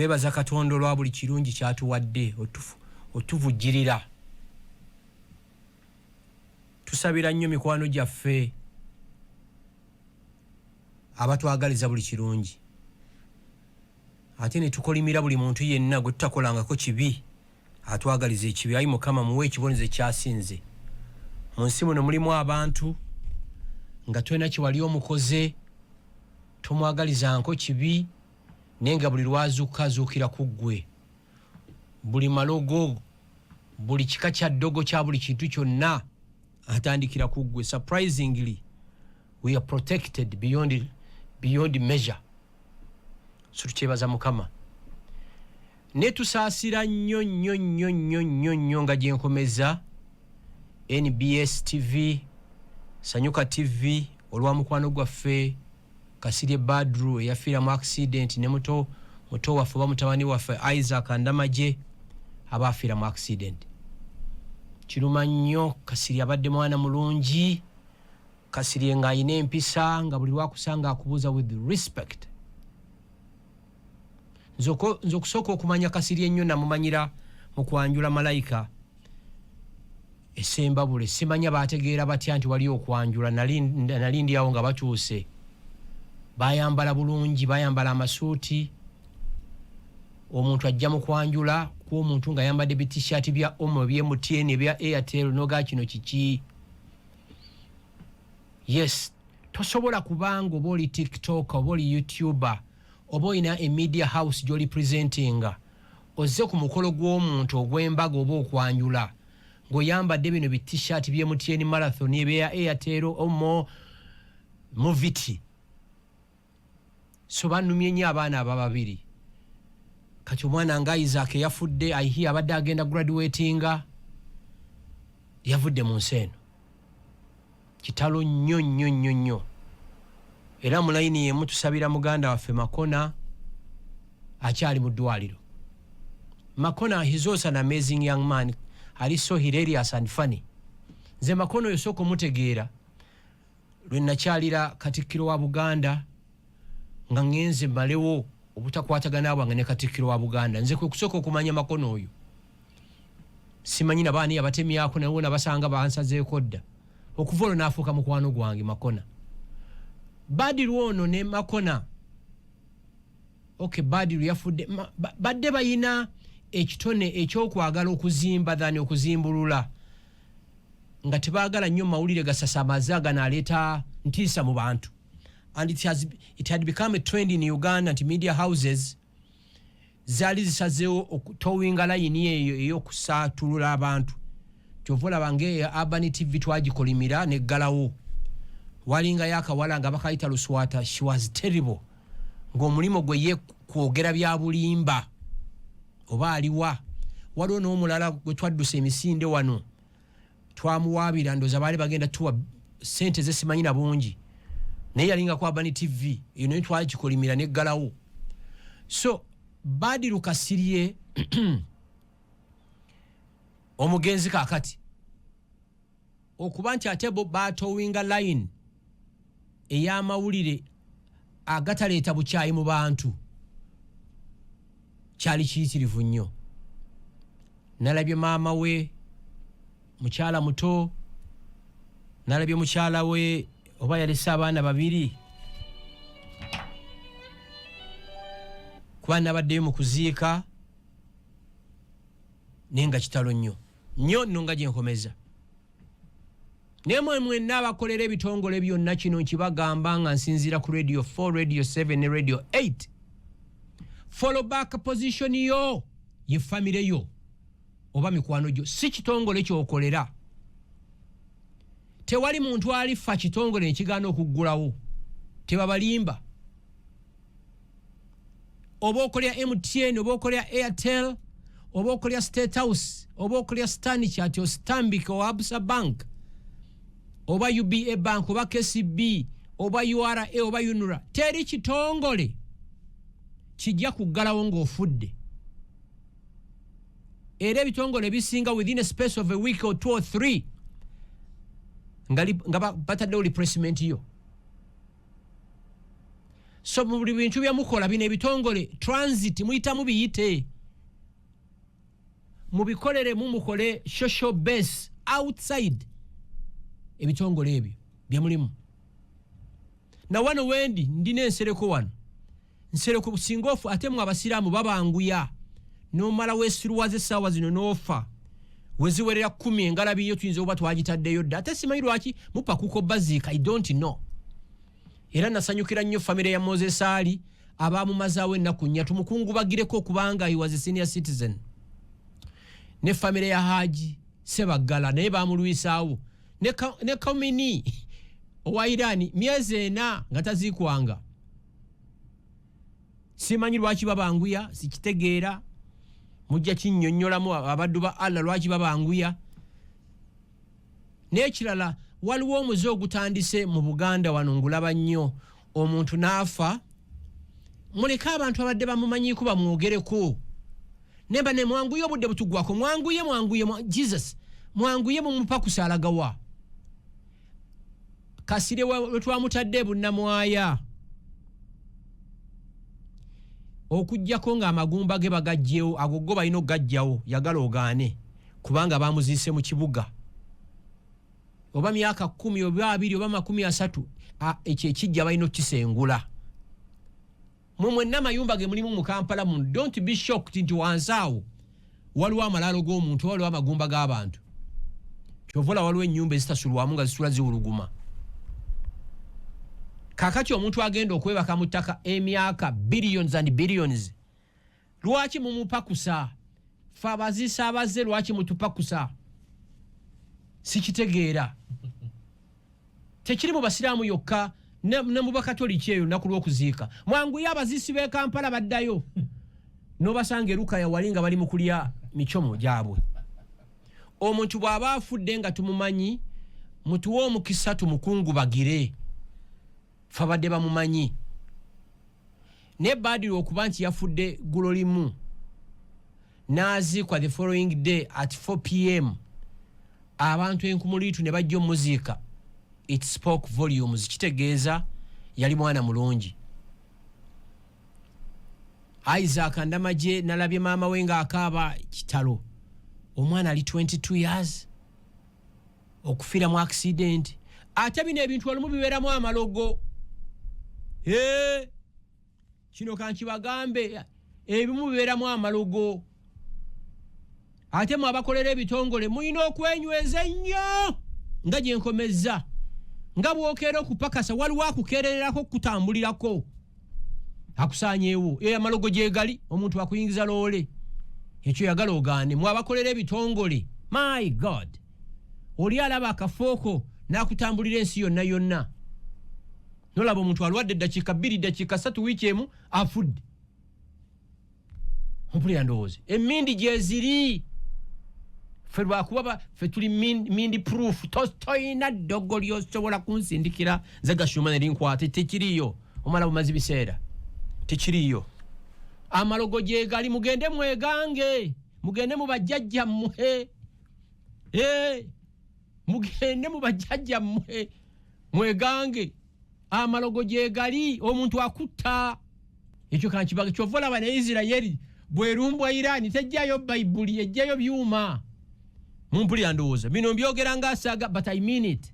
Twebaza Katonda olwa buli kirungi kyatuwadde otuvujjirira. Tusabira nnyo mikwano gyaffe abatwagaliza buli kirungi, ate ne tukolimira buli muntu yenna gwe tutakolangako kibi atwagaliza ekibi. Ayi Mukama, muwe ekibonerezo ekyasinze. Mu nsi muno mulimu abantu nga tolina kyewali omukoze, tomwagalizanko kibi, naye nga buli lwazuukuka azuukira ku ggwe. Buli malogo, buli kika kya ddogo, kya buli kintu kyonna atandikira ku ggwe. Surprisingly, we are protected beyond measure, so tukyebaza Mukama ne tusaasira nnyo nnyo nnyo nnyo nnyo nnyo. Nga gyenkomeza, NBS TV, Sanyuka TV, olwa mukwano gwaffe Kasirye Badru eyafiira mu accident, ne muto waffe oba mutabani waffe Isaac Ndamagye abaafiira mu accident. Kiruma nnyo. Kasirye abadde mwana mulungi. Kasirye ng'ayina empisa, nga buli lwakusanga akubuuza with respect. Nze okusooka okumanya Kasirye ennyo, namumanyira mu kwanjula Malayika Esembabule. Simanya bategeera batya nti wali okwanjula. Nali ndi awo nga batuuse, bayambala bulungi, bayambala amasuuti. Omuntu ajja mu kwanjula kw'omuntu ng'ayambadde bitishaati bya Omo, ebya MTN, ebya Airtel, noga kino kiki? Yes, tosobola kubanga oba oli TikTok oba oli YouTuber oba olina e media house gy'oli presentinga, ozze ku mukolo gw'omuntu ogw'embaga oba okwanjula ng'oyambadde bino bitishaati by'e MTN marathon, ebya Airtel, Omo, Movit. So banumye nnyo abaana aba babiri. Kati omwana nga Isaac eyafudde, aihi abadde agenda graduatinga, yavudde mu nsi eno. Kitalo nnyo nnyo nnyo nnyo. Era mu layini yemu tusabira muganda waffe Makona akyali mu ddwaliro. Makona, he's also an amazing young man, ali so hilarious and funny. Nze Makona oyo sooka omutegeera lwe nakyalira Katikkiro wa Buganda, nga ŋŋenze malewo obutakwatagana bwange ne Katikkiro wa Buganda. Nze kwe kusooka okumanya Makono oyo. Simanyi nabaani yabatemyako, nawe nabasanga bansazeeko dda. Okuva olwo n'afuuka mukwano gwange Makona. Badiru ono ne Makona, okay, Badiru yafudde. Badde bayina ekitone ekyokwagala okuzimba than okuzimbulula, nga tebaagala nnyo mawulire gasasamaze aganaaleeta ntiisa mu bantu. And it had become a trend in Uganda nti media houses zaali zisazeewo okutowinga layini eyo ey'okusaatulula abantu. Kyova olaba ngaeyo Urban TV twagikolimira neggalawo. Walingayo akawala nga bakayita Luswata. She was terrible, ng'omulimu gwe ye kwogera bya bulimba oba aliwa. Waliwo n'omulala gwe twaddusa emisinde wano, twamuwaabira, ndooza baali bagenda tuwa sente zesimanyi na bungi, naye yalinga ku Urban TV eyo, naye twagikolimira neggalawo. So Badiru Kasirye omugenzi kakati okuba nti ate bo batowinga line ey'amawulire agataleeta bukyayi mu bantu kyali kiyitirivu nnyo. Nalabye maama we, mukyala muto, nalabye mukyala we oba yalese abaana babiri, kuba nabaddeyo mu kuziika, naye nga kitalo nnyo nnyo nno. Nga gyenkomeza, naye mwe mwenna abakolera ebitongole byonna, kino nkibagamba nga nsinziira ku Radio 4, Radio 7 ne Radio 8: follow back position yo ye famire yo oba mikwano gyo, si kitongole kyokolera. Tewali muntu alifa kitongole nekigaana okuggulawo, tebabalimba. Oba okolera MTN, oba okolera Airtel, oba okolera State House, oba okolera Stanchart o Stanbic o Absa Bank oba UBA Bank oba KCB oba URA oba UNRA, teri kitongole kijja kuggalawo ng'ofudde. Era ebitongole ebisinga, within a space of a week or two or three, nga bataddewo replacement yo. So mu buli bintu byemukola bino ebitongole transit muyitamu, biyite mubikoreremu, mukole social base outside ebitongole ebyo byemulimu. Na wano wendi ndina ensereko wano, nsereko singa ofu. Ate mu abasiraamu babanguya, nomala weesiruwaza essaawa zino n'ofa, weziwerera 10 engalabi yo tuyinza okuba twagitaddeyo dda. Ate simanyi lwaki mupakuka baziika, I don't know. Era nasanyukira nnyo famire ya Moses Ali abamumazaawo ennaku 4, tumukungubagireko okubanga he was a senior citizen. Ne famire ya Haji Sebaggala naye bamulwisaawo ne Khomeini owa Irani myezi 4 nga taziikwanga. Simanyi lwaki babanguya, sikitegeera. Mujja kinnyonnyolamu abaddu ba Allah lwaki babanguya. N'ekirala, waliwo omuze ogutandise mu Buganda wano, ngulaba nnyo. Omuntu n'afa, muleke abantu abadde bamumanyiiko bamwogereko, nemba ne mwanguye, obudde butugwako, mwanguye, mwanguye, Jesus, mwanguye, mumupakusa alagawa. Kasire we twamutadde Bunnamwaya, okugjako ng'amagumba ge bagajjewo, ago go balina okugajjawo, yagala ogaane, kubanga bamuziise mu kibuga oba myaka 10 oba 20 oba 30, ekyo ekijja balina okukisengula. Mwe mwenna amayumba ge mulimu mu Kampala muno, don't be shocked nti wansi awo waliwo amalaalo g'omuntu, waliwo amagumba g'abantu. Kyovola waliwo ennyumba ezitasulwamu nga zisula ziwuluguma. Kakati omuntu agenda okwebaka mu ttaka emyaka billions and billions, lwaki mumupakusa? Fe abaziisa abazze, lwaki mutupakusa? Sikitegeera. Tekiri mu basiraamu yokka, ne mu bakatoliki. Eyo olunaku lw'okuziika mwanguye, abaziisi b'e Kampala baddayo n'obasanga erukaya wali nga bali mu kulya micomo gyabwe. Omuntu bw'aba afudde nga tumumanyi, mutuwe omukisa tumukungubagire, fe abadde bamumanyi. Naye Badru okuba nti yafudde ggulo limu n'aziikwa the following day at 4 p.m., abantu enkumuliitu ne bajja omuziika, it spoke volumes. Kitegeeza yali mwana mulungi. Isaac Ndamagye, nalabye maama we ng'akaaba. Kitalo, omwana ali 22 years okufiira mu accident. Ate bino ebintu olumu bibeeramu amalogo. Ee, kino kankibagambe, ebimu bibeeramu amalogo. Ate mwe abakolera ebitongole mulina okwenyweza ennyo, nga gye nkomezza, nga bwokeera okupakasa, waliwo akukeerererako, okutambulirako, akusaanyeewo. Eyo amalogo gyegali, omuntu akuyingiza loole, ekyo yagala ogaane. Mwe abakolera ebitongole, my God, oli alaba akafooko n'akutambulira ensi yonna yonna. Nolaba omuntu alwadde eddakiika 2, ddakiika 3, wiiki 1 afudde. Mpulira ndowooza emindi gyeziri, ffe lwakuba ffe tuli mindi proof. Toyina ddogo lyosobola kunsindikira nze Gashumba nerinkwate, tekiriyo. Omala bumazi biseera, tekiriyo. Amalogo gyegali, mugende mwegange, mugende mu bajjajjammwe, mugende mu bajjajjammwe mwegange. Amalogo gyegali, omuntu akutta. Ekyo kankibaga. Kyova olaba ne Isirayeri bwerumbwa Irani tejjayo Bayibuli, ejjayo byuma. Mumpulira ndowooza bino mbyogera ngaasaaga, but I mean it,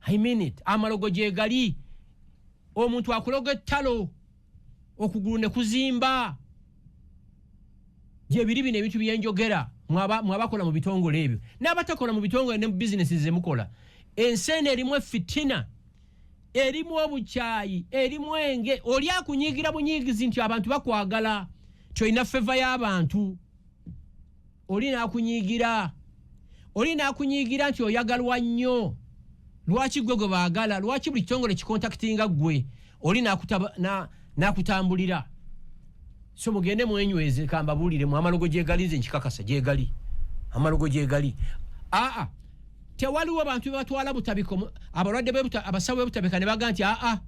I mean it. Amalogo gyegali, omuntu akuloga ettalo, okugulu ne kuzimba. Gyebiri bino ebintu byenjogera. Mwabakola mu bitongole ebyo n'abatakola mu bitongole ne mu bizinesi zemukola, ensi eno erimu efitina, erimu obukyayi, erimu enge. Oli akunyiigira bunyiigizi nti abantu bakwagala, tyolina favour y'abantu. Oli n'akunyiigira, oli n'akunyiigira nti oyagalwa nnyo. Lwaki gwe gwe baagala? Lwaki buli kitongole kicontactinga ggwe? Oli n'akutambulira. So mugende mwenyweze. Kambabuulire mu amalogo gyegali, nze nkikakasa gyegali, amalogo gyegali. Aa, tewaliwo bantu bebatwala Butabika, abalwadde, abasawo bebutabika ne baga nti aa,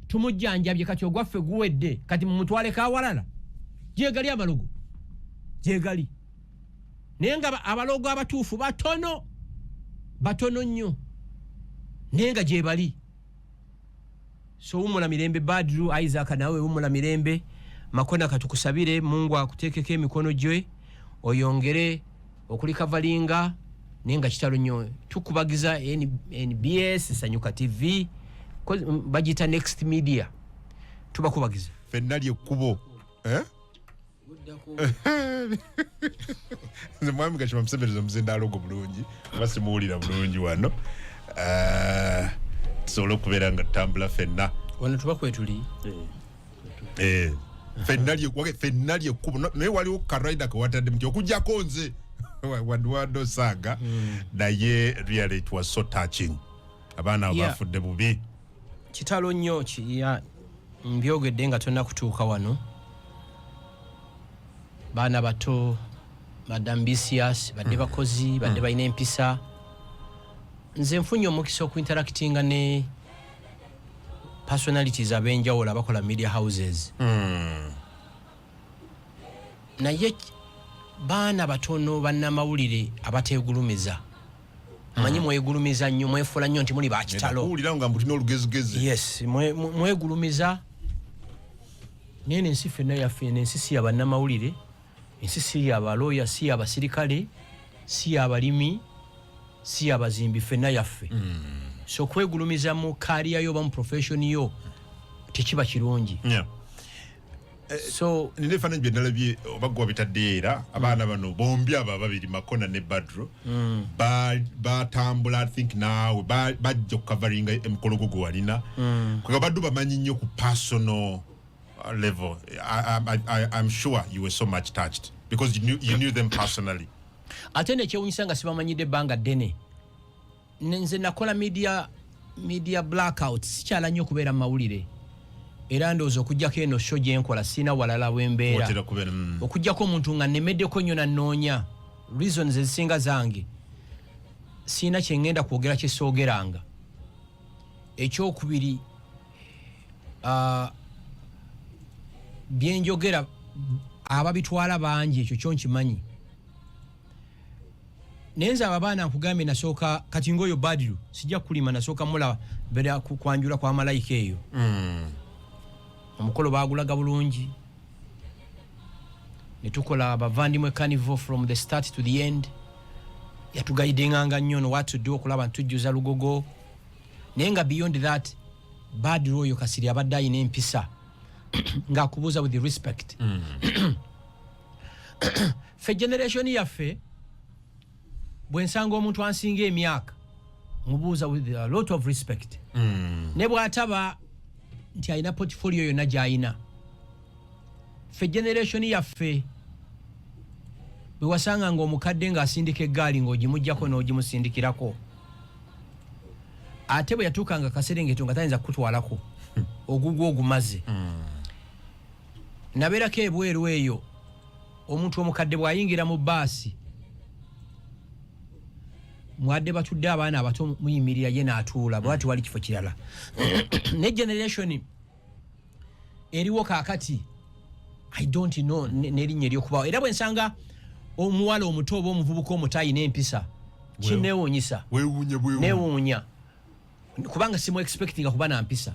tumujjanjabye, kati ogwaffe guwedde, kati mumutwaleko awalala. Gyegali amalogo, gyegali, naye nga abalogo abatuufu batono, batono nnyo, naye nga gyebali. So wumula mirembe, Badru. Isaac, nawe wumula mirembe. Makona, katukusabire Mungu akuteekeko emikono gye, oyongere okurecoveringa. Naye nga kitalo nnyo. Tukubagiza NBS, Sanyuka TV, bagiyita Next Media, tubakubagiza. Fenna lyekkubo, eh? Nze mwami Gashumba musembereza omuzindaalo ogwo bulungi, oba simuwulira bulungi wano. Tusobole okubeera nga tutambula ffenna. Wano tuba kwetuli. Eh, ffenna lyekkubo. Naye waliwo ka rider kewatadde muti okugjako nze wadde osaaga, naye really it was so touching. Abaana abo bafudde bubi. Kitalo nnyo. Mbyogedde nga tonna kutuuka wano. Baana bato, badde ambitious, badde bakozi, badde balina empisa. Nze nfunye omukisa okuinteractinga ne personalities ab'enjawulo abakola media houses, naye baana batono bannamawulire abateegulumiza. Manyi mwegulumiza nnyo, mwefuula nnyo nti muli bakitalo. Kuwulira nga mbulina olugezigezi. Yes, mwegulumiza. Naye nensi ffenna yaffe. Nensi si yabannamawulire, ensi si yabalooya, si yabasirikale, si yabalimi, si yabazimbi. Ffenna yaffe. So okwegulumiza mu career yo oba mu profession yo tekiba kirungi. So nina ebifaananyi bye nalabye, oba gwe wabitaddeyo era, abaana bano bombi abo ababiri, Makona ne Badro, batambula, I think naawe bajja okucoveringa emikolo gwo gwe walina. Kwega baddu bamanyi nnyo ku personal level. I'm sure you were so much touched because you knew them personally. Ate nekyewunyisa nga sibamanyidde ebbanga ddene. Nze nakola media blackout, sikyala nnyo okubeera mu mawulire, era ndowooza okugjako eno show gyenkola, sirina walala wembeera. Otera kubeera. Okugjako omuntu nga nemeddeko nnyo nanoonya reasons ezisinga zange, sirina kyengenda kwogera kyesoogeranga. Ekyokubiri, byenjogera ababitwala bangi, ekyo kyo nkimanyi. Naye nze abo abaana nkugambye, nasooka kati ngaoyo Badru, sijja kulima, nasooka mulaba beera kwanjula kwa Malayika eyo. Omukolo bagulaga bulungi, netukola Abavandimwe Carnival from the start to the end. Yatuguidinganga nnyo no what to do okulaba ntujjuza Lugogo. Naye nga beyond that, Badru oyo Kasiri abadde ayina empisa ng'akubuuza with respect. Ffe generation yaffe, bwe nsanga omuntu ansinga emyaka, mubuuza with a lot of respect, ne bw'ataba nti alina portfolio yonna gy'alina. Ffe generation yaffe, bwe wasanga nga omukadde ng'asindika eggaali, ng'ogimugjako n'ogimusindikirako, ate bwe yatuukanga kaserengeto nga tayinza kukutwalako ogugwo ogumaze. Nabeerako ebweru eyo, omuntu omukadde bw'ayingira mu baasi, mwadde batudde abaana abato muyimirira, ye n'atuula bwati, wali kifo kirala. Ne generation eriwo kaakati, I don't know n'erinnya eryokubawo. Era bwe nsanga omuwala omuto oba omuvubuka omuto ayina empisa, kinneewuunyisa. Weewuunye bwewuunye. Neewuunya kubanga simu expectinga kuba na mpisa.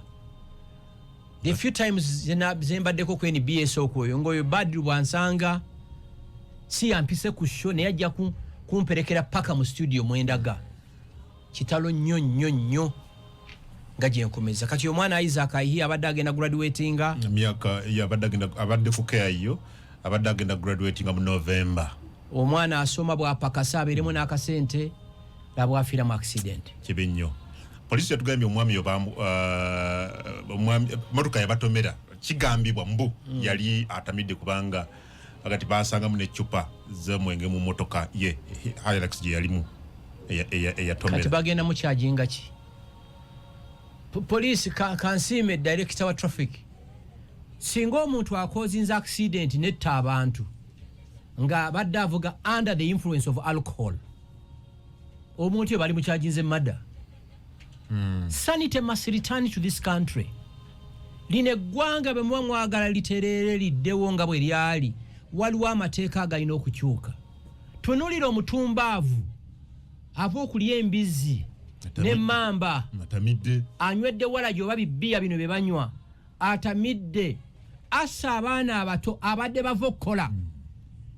The few times zembaddeko ku NBS okwoyo, ngaoyo Badru bwansanga si yampise ku show, naye ajja kumperekera paka mu studio mwendaga. Kitalo nnyo nnyo nnyo nga gyenkomeza. Kati omwana Isaac Ahi abadde agenda graduatinga. Emyaka abadde agenda, abadde ku KIU, abadde agenda graduatinga mu November. Omwana asoma bwapakasa abeeremu n'akasente, labwafiira mu accident. Kibi nnyo. Poliisi yatugambye omwami oyo omwami motoka yabatomera, kigambibwa mbu yali atamidde, kubanga agati basangamu n'eccupa z'omwenge mu motoka ye Hilux gye yalimu Kati eyatomera. Bagenda mucharginga ki? Poliisi kansiime director wa traffic. Singa omuntu acausinze accident netta abantu nga abadde avuga under the influence of alcohol, omuntu oyo bali mucharginze murder. Sanity must return to this country. Lino eggwanga bwe muba mwagala litereere, liddewo nga bwe lyali, waliwo amateeka agalina okukyuka. Tunulira omutumbaavu ava okulya embizzi. Nemamba Atamidde. Anywedde walagi oba bibbiya bino bye banywa, atamidde, assa abaana abato abadde bava okukola,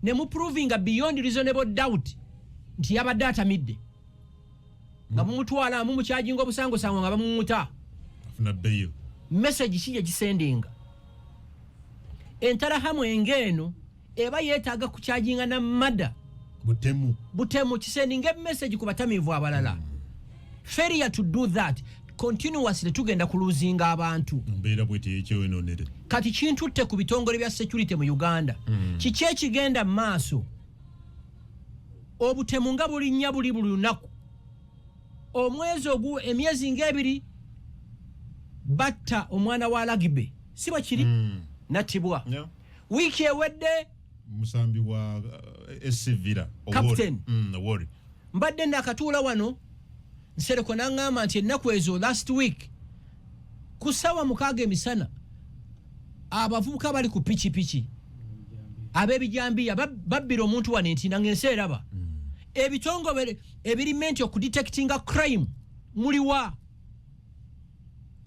ne muprovinga beyond reasonable doubt nti yabadde atamidde, nga mumutwala mumucharginga obusangosango nga bamumuta. Afuna bail. Message ki gyegisendinga? Enterahamwe ng'eno eba yeetaaga kucharginga na murder. Butemu. Butemu. Kisendinga emessage ku batamiivu abalala. Failure to do that continuously, tugenda kulosinga abantu. Mbeera bweti eyekyewenoonere. Kati kintutte ku bitongole bya security mu Uganda. Kiki ekigenda mu maaso? Obutemu nga bulinnya buli lunaku. Omwezi ogu, emyezi ng'ebiri, batta omwana wa rugby, si bwe kiri? Nattibwa. Wiiki ewedde Musambi wa SC Villa. Captain. Owori. Mbadde nakatuula wano, Nsereko naŋŋamba nti ennaku ezo, last week, ku ssaawa 6 emisana, abavubuka bali ku pikipiki ab'ebijambiya babbira omuntu wano entina ng'ensi eraba. Ebitongole ebiri meant okudetectinga crime muliwa?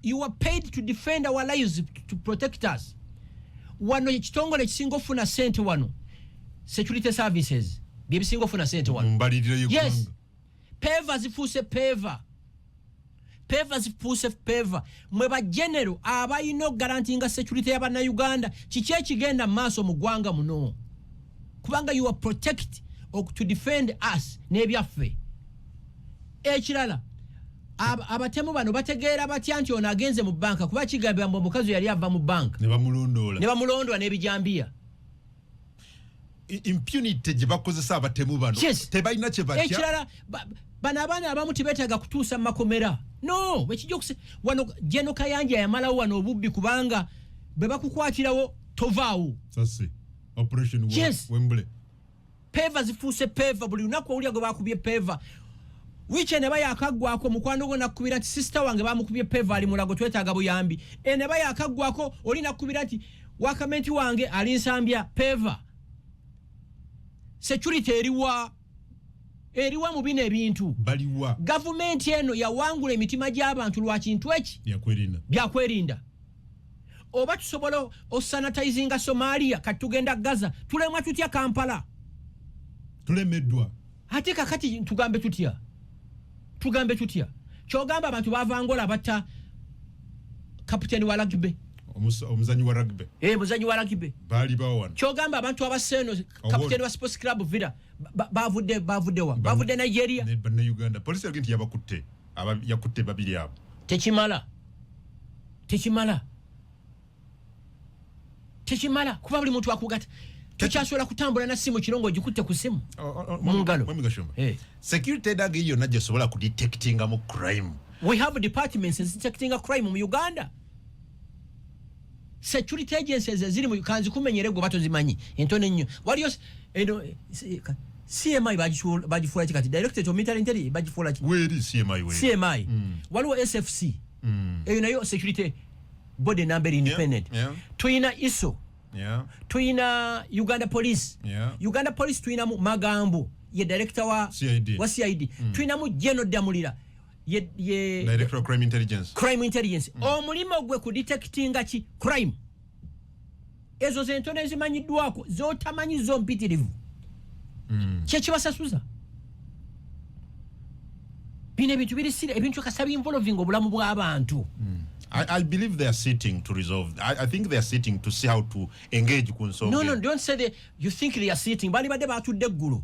You are paid to defend our lives, to protect us. Wano ekitongole ekisinga okufuna sente wano, security services, byebisinga okufuna sente wano. Mu mbalirira y'eggwanga. Yes, peva zifuuse peva, peva zifuuse peva. Mwe bagenero abalina okuguaranteeinga security y'abannayuganda, kiki ekigenda mu maaso mu ggwanga muno? Kubanga you are protect to defend us n'ebyaffe. Ekirala, abatemu bano bategeera batya nti ono agenze mu banka? Kuba kigambibwa mbu omukazi yali ava mu banka. Ne bamulondoola. Ne bamulondola n'ebijambiya. Impunity gye bakozesa abatemu bano. Tebalina kye batya. Ekirala, bano abaana abamu tebeetaaga kutuusa mu makomera. No ekijja okuse wano, General Kayanja yamalawo wano obubbi, kubanga bwe bakukwatirawo tovaawo. Sasi operation Wembley. Peva zifuuse peva. Buli lunaku owulya gwe bakubye peva. Wiiki eno eba yakaggwako, mukwano gwo nakkubira nti sister wange bamukubye peva, ali Mulago, twetaaga buyambi. Eno eba yakaggwako, oli nakkubira nti workmate wange ali Nsambya, peva. Security eriwa? Eriwa mu bino ebintu? Baliwa? Gavumenti eno yawangula emitima gy'abantu lwa kintu eki? Yakwerinda. Byakwerinda. Oba tusobola osanitizinga Somalia, kati tugenda Gaza, tulemwa tutya Kampala? Tulemeddwa. Ate kakati tugambe tutya? Tugambe tutya? Kyogamba abantu bava Angola batta kaputeni wa rugby. Omuzanyi wa rugby. Eh, muzanyi wa rugby. Baali bawa wano. Kyogamba abantu abaseeno kaputeni wa Sports Club Villa bavudde wa? Bavudde Nigeria. Ne bannayuganda. Polisi yagambye nti yabakutte. Yakutte babiri abo. Tekimala, tekimala, tekimala, kuba buli muntu akugata. Tokyasobola kutambula na simu kiro ng'ogikutte ku simu mu ngalo. Mwami Gashumba. Eh. Security edaga yonna gyesobola kudetectinga mu crime? We have departments detecting crime mu Uganda. Security agencies eziri mu kanzi kumenyere gwe batozimanyi entono ennyo. Waliyo eno CMI, bagifuula ki kati? Directorate of Military Intelligence bagifuula ki? Weeri CMI, weeri. CMI. Waliwo SFC, eyo nayo security body number independent. Tuyina ISO. Tuyina Uganda Police. Uganda Police tuyinamu Magambo, ye director wa CID. Wa CID. Tuyinamu General Damulira, ye Director of Crime Intelligence. Crime Intelligence. Omulimu gwe kudetectinga ki? Crime. Ezo zentono ezimanyiddwako, zotamanyi zo mpitirivu. Kyekibasasuza bino ebintu biri sira, ebintu kasaba involving obulamu bw'abantu. I believe they are sitting to resolve. I think they are sitting to see how to engage ku nsonga. No, don't say that. You think they are sitting. Bali badde batudde eggulo.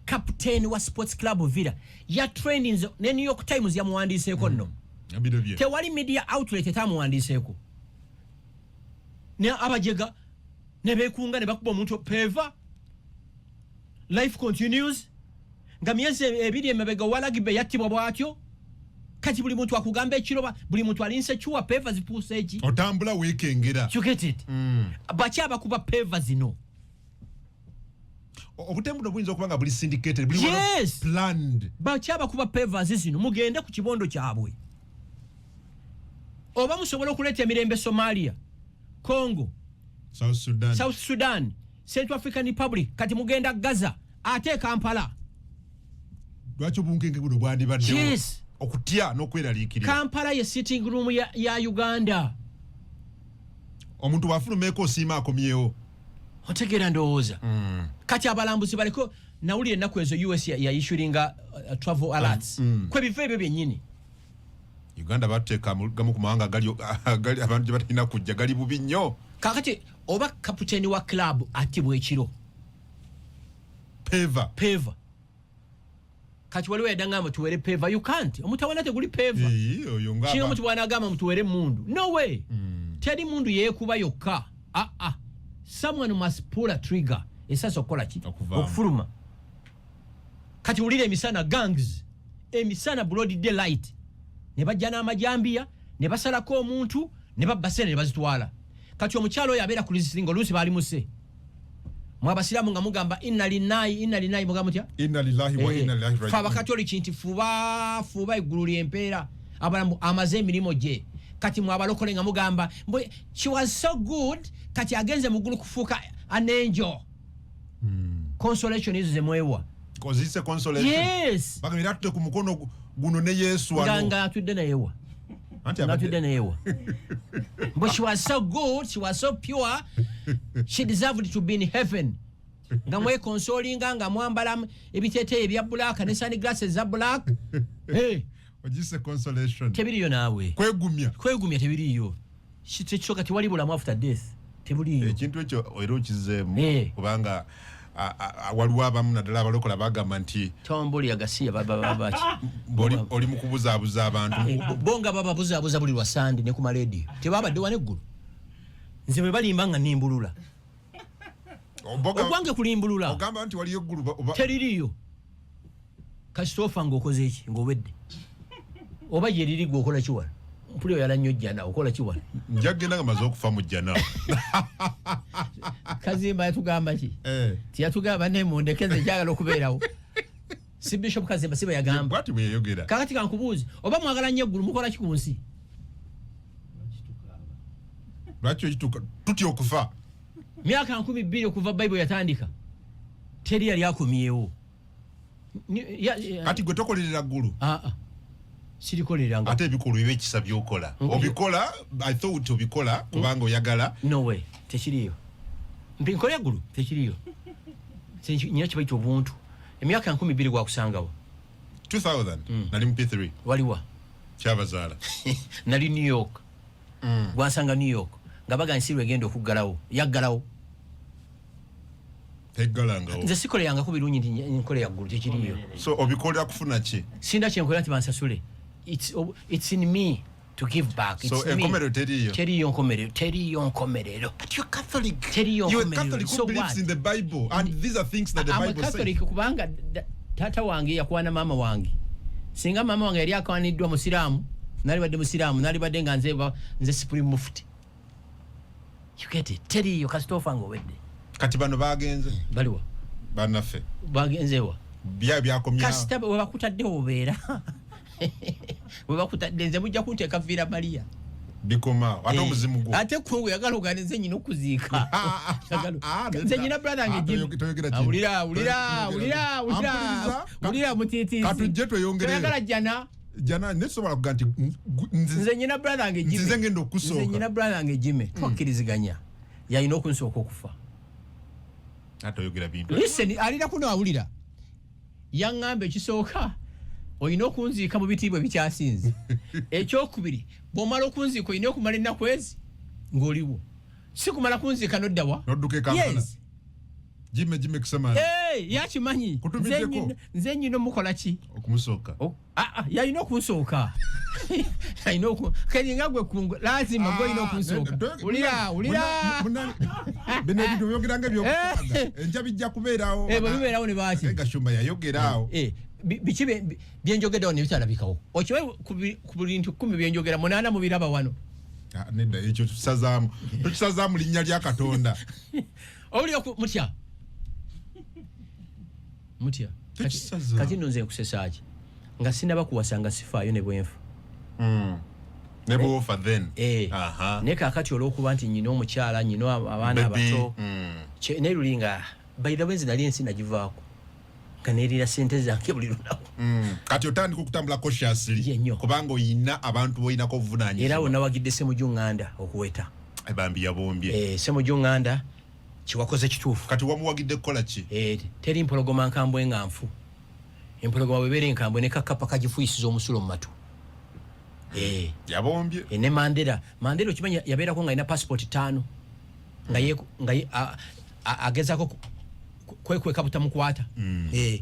Captain wa Sports Club Villa ya trainings ne New York Times yamuwandiiseeko nno. Bino bye. Tewali media outlet etamuwandiiseeko. Ne abajega ne beekunga ne bakuba omuntu peva. Life continues. Nga myezi 2 emabega wa rugby yattibwa bw'atyo. Kati buli muntu akugamba ekiroba, buli muntu ali insecure, peva zifuuse eki? Otambula weekengera. You get it? Baki abakuba peva zino? Obutemu buno buyinza okuba nga buli syndicated, buli planned. Baki abakuba pevas zino? Mugende ku kibondo kyabwe. Oba musobola okuleeta emirembe Somalia, Congo, South Sudan, South Sudan, Central African Republic, kati mugenda Gaza, ate Kampala. Lwaki obunkenke buno bwandibaddewo? Yes. Okutya n'okweraliikirira. Kampala ye sitting room ya Uganda. Omuntu bw'afulumeeko osiima akomyewo. Otegeera ndowooza? Kati abalambuzi baliko, nawulira ennaku ezo US yaissuinga travel alerts kwebifo ebyo byennyini. Uganda bateeka gamu ku mawanga agali abantu gye batalina kujja, gali bubi nnyo. Kakati oba kaputeni wa club attibwa ekiro. Peva. Peva. Kati waliwo yadangamba tuwere peva. You can't, omutawana teguli peva. Ee, oyo nga Kinga omuntu bwanagamba mutuwere mundu, no way. Teri mundu yeekuba yokka. Aa, ah. Someone must pull a trigger, esasa okukola ki? Okuvaamu. Okufuluma. Kati wulira, emisana gangs, emisana broad daylight, ne bajja n'amajambiya ne basalako omuntu ne babba sente ne bazitwala. Kati omukyalo oyo abeera ku lisinga, oluusi baali muse mwe abasiraamu nga mugamba inna lillahi, inna lillahi, mugamba mutya? Inna lillahi wa inna ilaihi Fe rajiun. Abakatoliki nti fuba fuba eggulu lyempeera, abalamu amaze emirimu gye. Kati mwe abalokole nga mugamba mbu she was so good, kati agenze mu ggulu kufuuka an angel. Consolation ezo zemwewa. Oziyise consolation? Yes. Bagamba era atudde ku mukono guno ne Yesu Nga wano. Nga atudde nayewa? Anti Nga atudde nayewa? But she was so good, she was so pure, she deserved to be in heaven. Nga mweconsolinga nga mwambala ebiteeteeyi ebya black ne sunglasses za black. Hey, ogiyise consolation? Tebiriyo naawe. Kwegumya. Kwegumya tebiriyo. Tekisooka, tewali bulamu after death, tebuliyo. Ekintu ekyo era okizeemu kubanga waliwo abamu naddala abalokola bagamba nti Tomboli agasiya babaki? Oli mu kubuzaabuza abantu. Bo nga bababuzaabuza buli lwa Sande ne ku marediyo, tebabadde wano eggulu. Nze bwe balimba nga nimbulula. Ogwange kulimbulula. Ogamba nti waliyo eggulu Teririyo. Kasitoofa ng'okoze eki ng'obedde oba gyeriri, gwe okola ki wano? Mpuli oyala nnyo jjana, okola ki wano? Nja kugenda nga maze okufa mu jjana. Kazimba yatugamba ki? Eh. Tiyatugamba ne mundeke nze njagala okubeerawo? Si Bishop Kazimba si bwe yagamba? Bwati bwe yayogera. Kakati kankubuuze, oba mwagala nnyo eggulu, mukola ki ku nsi? Lwaki okituuka tutya okufa? Myaka 2000 okuva Bayibuli yatandika, teri yali akomyewo. Kati gwe tokolerera ggulu? Ah, ah. Sirikolereranga. Ate ebikolwa ebyekisa byokola obikola, I thought obikola kubanga oyagala. No way, tekiriyo. Mpi nkola eggulu, tekiriyo. Nyina kibaita obuntu. Emyaka 2000 gwakusangawo? 2000 nali mu P3. Waliwa? Kyabazaala. Nali New York. Gwansanga New York nga baga nsi lwegenda okuggalawo, yaggalawo. Teggalangawo. Nze sikolerangako birungi nti nkola yaggulu, tekiriyo. So obikolera kufuna ki? Sinda kyenkolera nti bansasule. It's in me to give back. So It's me. enkomerero teriiyo? Teriyo nkomerero, teriyo nkomerero. But you're Catholic. Teriyo You're a nkomerero. Catholic who So believes what? in the Bible, and these are things that the I'm a Bible says. Catholic kubanga taata wange yakwana maama wange. Singa maama wange yali akwaniddwa musiraamu, nalibadde musiraamu, nalibadde nga nze supreme mufti. You get it? Teriyo, kasitoofa nga owedde. Kati bano bagenze. Baliwa? Bannaffe. Bagenzewa? Bya byakomya. Kasita webakutadde obeera webakutadde, nze mujja kunteeka Viira Maria. Bikoma ate omuzimu gwo. Ate kungu yagala ogane nze nyina okuziika. Ah, Nze nyina brother wange Ah, Jimmy. toyogera Ah, kino. wulira, wulira, Toyogera wulira, kino. wulira, Ampuliriza, wulira mutiitiizi. Katujje tweyongereyo. Toyagala jjana. Jana nesobola kuga nti Nze nyina brother wange Jimmy. Nzize ngenda okusooka. Nze nyina brother wange Jimmy, twakkiriziganya yalina okunsooka okufa. Ate oyogera bintu. Listen, alina kuno awulira. Yaŋŋamba ekisooka olina okunziika mu bitiibwa ebikyasinze, ekyokubiri bw'omala okunziika olina okumala ennaku ezi ng'oliwo, si kumala kunziika noddawa. Nodduka e Kampala. Yes. Jimmy, Jimmy Kisemani. Hey, yakimanyi. Kutumiddeko. Nze nyina omukola ki? Okumusooka. Oh, ah, ah, yalina okunsooka, yalina oku kati nga gwe kungu lazima gwe olina okunsooka. Wulira, wulira. Bino ebintu byogera nga ebyokusaaga. Enja bijja kubeerawo. Eh, bwe bibeerawo ne baaki? Gashumba yayogera awo. Eh, biki byenjogeddewo ne bitalabikawo? Okimanyi ku buli bintu 10 byenjogera, munaana mubiraba wano. Ah, nedda, ekyo tukisazaamu, tukisazaamu linnya lya Katonda. Owulira mutya mutya. Tukisaza. Kati nno nze nkusesaaki nga sinaba kuwasa, nga sifaayo ne bwenfa. Ne bwofa then. Eh. Naye kaakati olw'okuba nti nyina omukyala, nyina abaana Baby, abato, naye luli nga by the way nze nali ensi nagivaako. Nga neerira sente zange buli lunaku. Kati otandika okutambula cautiously. Ye nnyo. Kubanga oyina abantu boyinako obuvunanyizibwa. Era awo nawagidde Semuju Nganda okuweta. Bambi yabombye. Eh, Semuju Nganda kiwakoze kituufu. Kati wamuwagidde kukola ki? Eh, teri mpologoma nkambwe nga nfu. Empologoma bwebeera enkambwe ne kakapa kagifuyisiza omusulo mu matu. Eh. Yabombye. Eh, ne Mandela, Mandela okimanyi yabeerako nga alina passport 5 nga ye, nga ye, agezaako kwekweka butamukwata. Eh.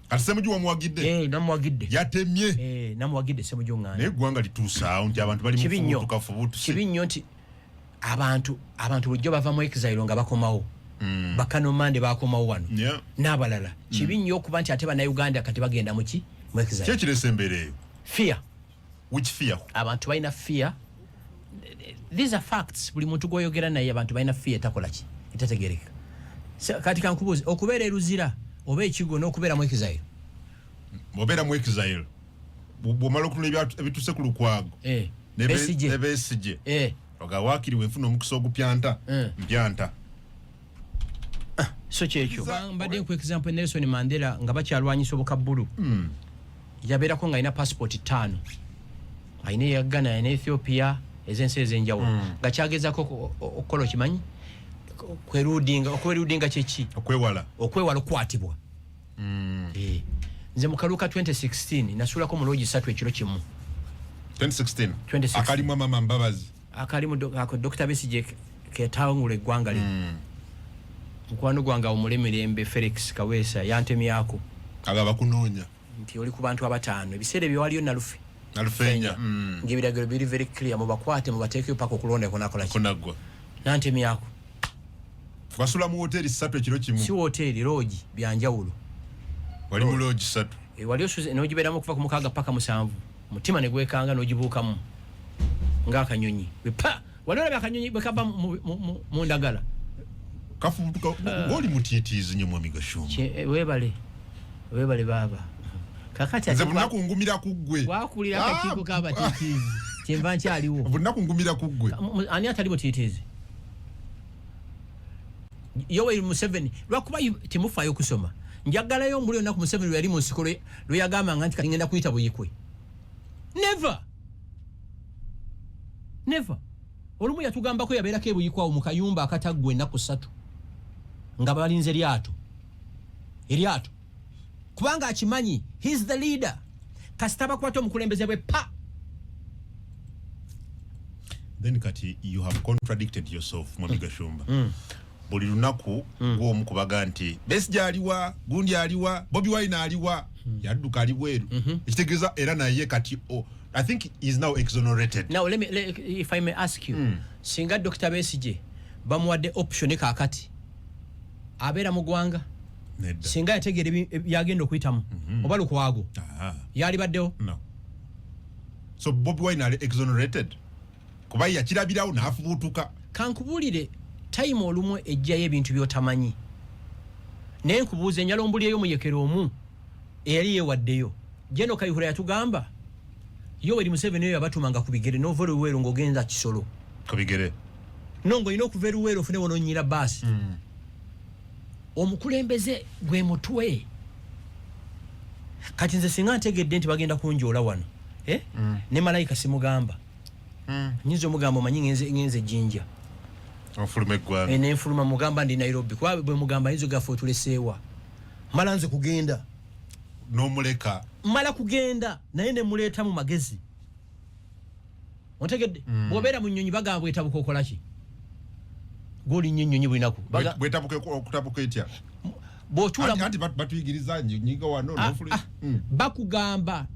Kati Semuju wamuwagidde? Eh, namuwagidde. Yatemye. Eh, namuwagidde Semuju Nganda. Naye eggwanga lituusaawo nti abantu bali mu Kibi nnyo. fubutuka fubutuse. Kibi nnyo nti abantu bulijjo bava mu exile nga bakomawo. Bakano Mande bakomawo wano. N'abalala. Kibi nnyo okuba nti ate bannayuganda kati bagenda mu ki? Mu exile. Ki ekireese embeera eyo? Fear. Which fear? Abantu balina fear. These are facts. Buli muntu gw'oyogera naye abantu balina fear etakola ki? Etategeereka. Kati kankubuuze, okubeera e Luzira oba ekigo n'okubeera mu exile? Bw'obeera mu exile, bw'omala okunula ebituuse ku Lukwago, Besigye. Ne Besigye. Oga waakiri we nfuna omukisa ogupyanta, mpyanta. So kyekyo. Mbadde nkuwa example Nelson Mandela nga bakyalwanyisa obukabbulu. Yabeerako ng'alina passport 5. Alina eya Ghana, alina Ethiopia, ez'ensi ez'enjawulo. Nga kyagezaako okukola okimanyi? Kwerudinga, okwerudinga kye ki? Okwewala. Okwewala okukwatibwa. Nze mu kalulu ka 2016 nasulako mu loogi 3 ekiro kimu. 2016. 2016. Akalimu Amama Mbabazi. Akalimu ako Dr. Besigye ketawangula eggwanga lino. Mukwano gwange awo Mulemirembe Felix Kaweesa yantemyako. Agaba kunoonya. Nti oli ku bantu abataano. Ebiseera ebyo waliyo Nalufe. Nalufenya. Fenya. Ng'ebiragiro biri very clear, mubakwate mubateekeyo paka okulonda kunakola ki? Kunaggwa. Nantemyako. Wasula mu woteeri 3 ekiro kimu. Si woteeri, loogi bya njawulo. Wali mu loogi 3. Wali osuze n'ogibeeramu okuva ku 6 paka 7. Mutima ne gwekanga n'ogibuukamu ng'akanyonyi. Bwe pa! Wali olabye akanyonyi bwe kava mu ndagala? Kafubutuka, ng'oli mutiitiizi nnyo Mwami Gashumba. Weebale. Weebale baaba. Kakati Nze ate bunaku ngumira ku ggwe. Wakulira akakiiko k'abatiitiizi. Kyenva nkyaliwo. Bunaku ngumira ku ggwe. Ani atali mutiitiizi? Yoweri Museveni, lwakuba temufaayo kusoma. Njagalayo omuli olunaku Museveni lwe yali mu nsiko lwe yagambanga nti kati ngenda kuyita Buyikwe. Never. Never. Olumu yatugambako yabeerako e Buyikwe awo mu kayumba akataggwa ennaku 3. Nga balinze eryato. Eryato. Kubanga akimanyi, he is the leader. Kasita bakwata omukulembeze bwe pa. Then kati you have contradicted yourself, Mwami Gashumba. Buli lunaku gw'omu kubaga nti Besigye aliwa, gundi aliwa, Bobi Wine aliwa, yadduka ali bweru. Ekitegeeza era naye kati, oh, I think he is now exonerated. Now, let me, let, if I may ask you, singa Dr. Besigye bamuwadde option kaakati, abeera mu ggwanga? Nedda. Singa yategeera byagenda okuyitamu, oba Lukwago, yalibaddewo? No. So Bobi Wine ali exonerated? Kuba yakirabirawo n'afubutuka. Kankubuulire, time olumu ejjayo ebintu by'otamanyi. Naye nkubuuza, enjala ombulireyo muyekera omu eyali yeewaddeyo. Gen Kayihura yatugamba Yoweri Museveni oyo yabatumanga ku bigere n'ova Luweero ng'ogenza Kisolo. Ku bigere. No, ng'olina okuva e Luweero ofune w'onoonnyira baasi. Omukulembeze gwe mutwe. Kati nze singa ntegedde nti bagenda kunjoola wano, Ne malayika simugamba. Nyinza omugamba omanyi ngenze Jinja. Ofuluma eggwanga. Ne nfuluma mugamba ndi Nairobi. Kuba bwe mugamba ayinza ogaffe otuleseewa. Mala nze kugenda. N'omuleka. Mala kugenda naye ne muleeta mu magezi. Ontegedde? Bw'obeera mu nnyonyi bagamba bwetabuka okola ki? Gw'olinnya ennyonyi buli lunaku. Bwetabuka okutabuka etya? Bw'otuula Anti batuyigiriza nyiga wano, n'ofuluma. Bakugamba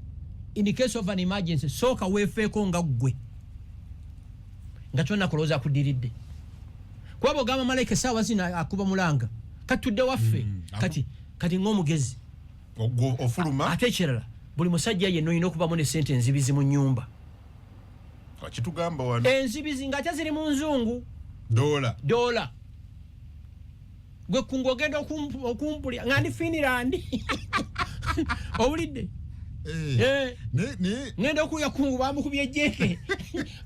in case of an emergency sooka weefeeko nga ggwe. Nga kyonna kulowooza akuddiridde. Kuba bw'ogamba malayika essaawa zino akuba mulanga. Kati tudde waffe. Kati ng'omugezi. Ofuluma. Ate ekirala, buli musajja yenna olina okubamu ne ssente enzibizi mu nnyumba. Kitugamba wano. Enzibizi ng'ate ziri mu nzungu. Dola. Dola. Gwe kungu ogenda okumpulira nga ndi Finland. Owulidde? Ngenda okuya kungu bamukubye ejjeeke.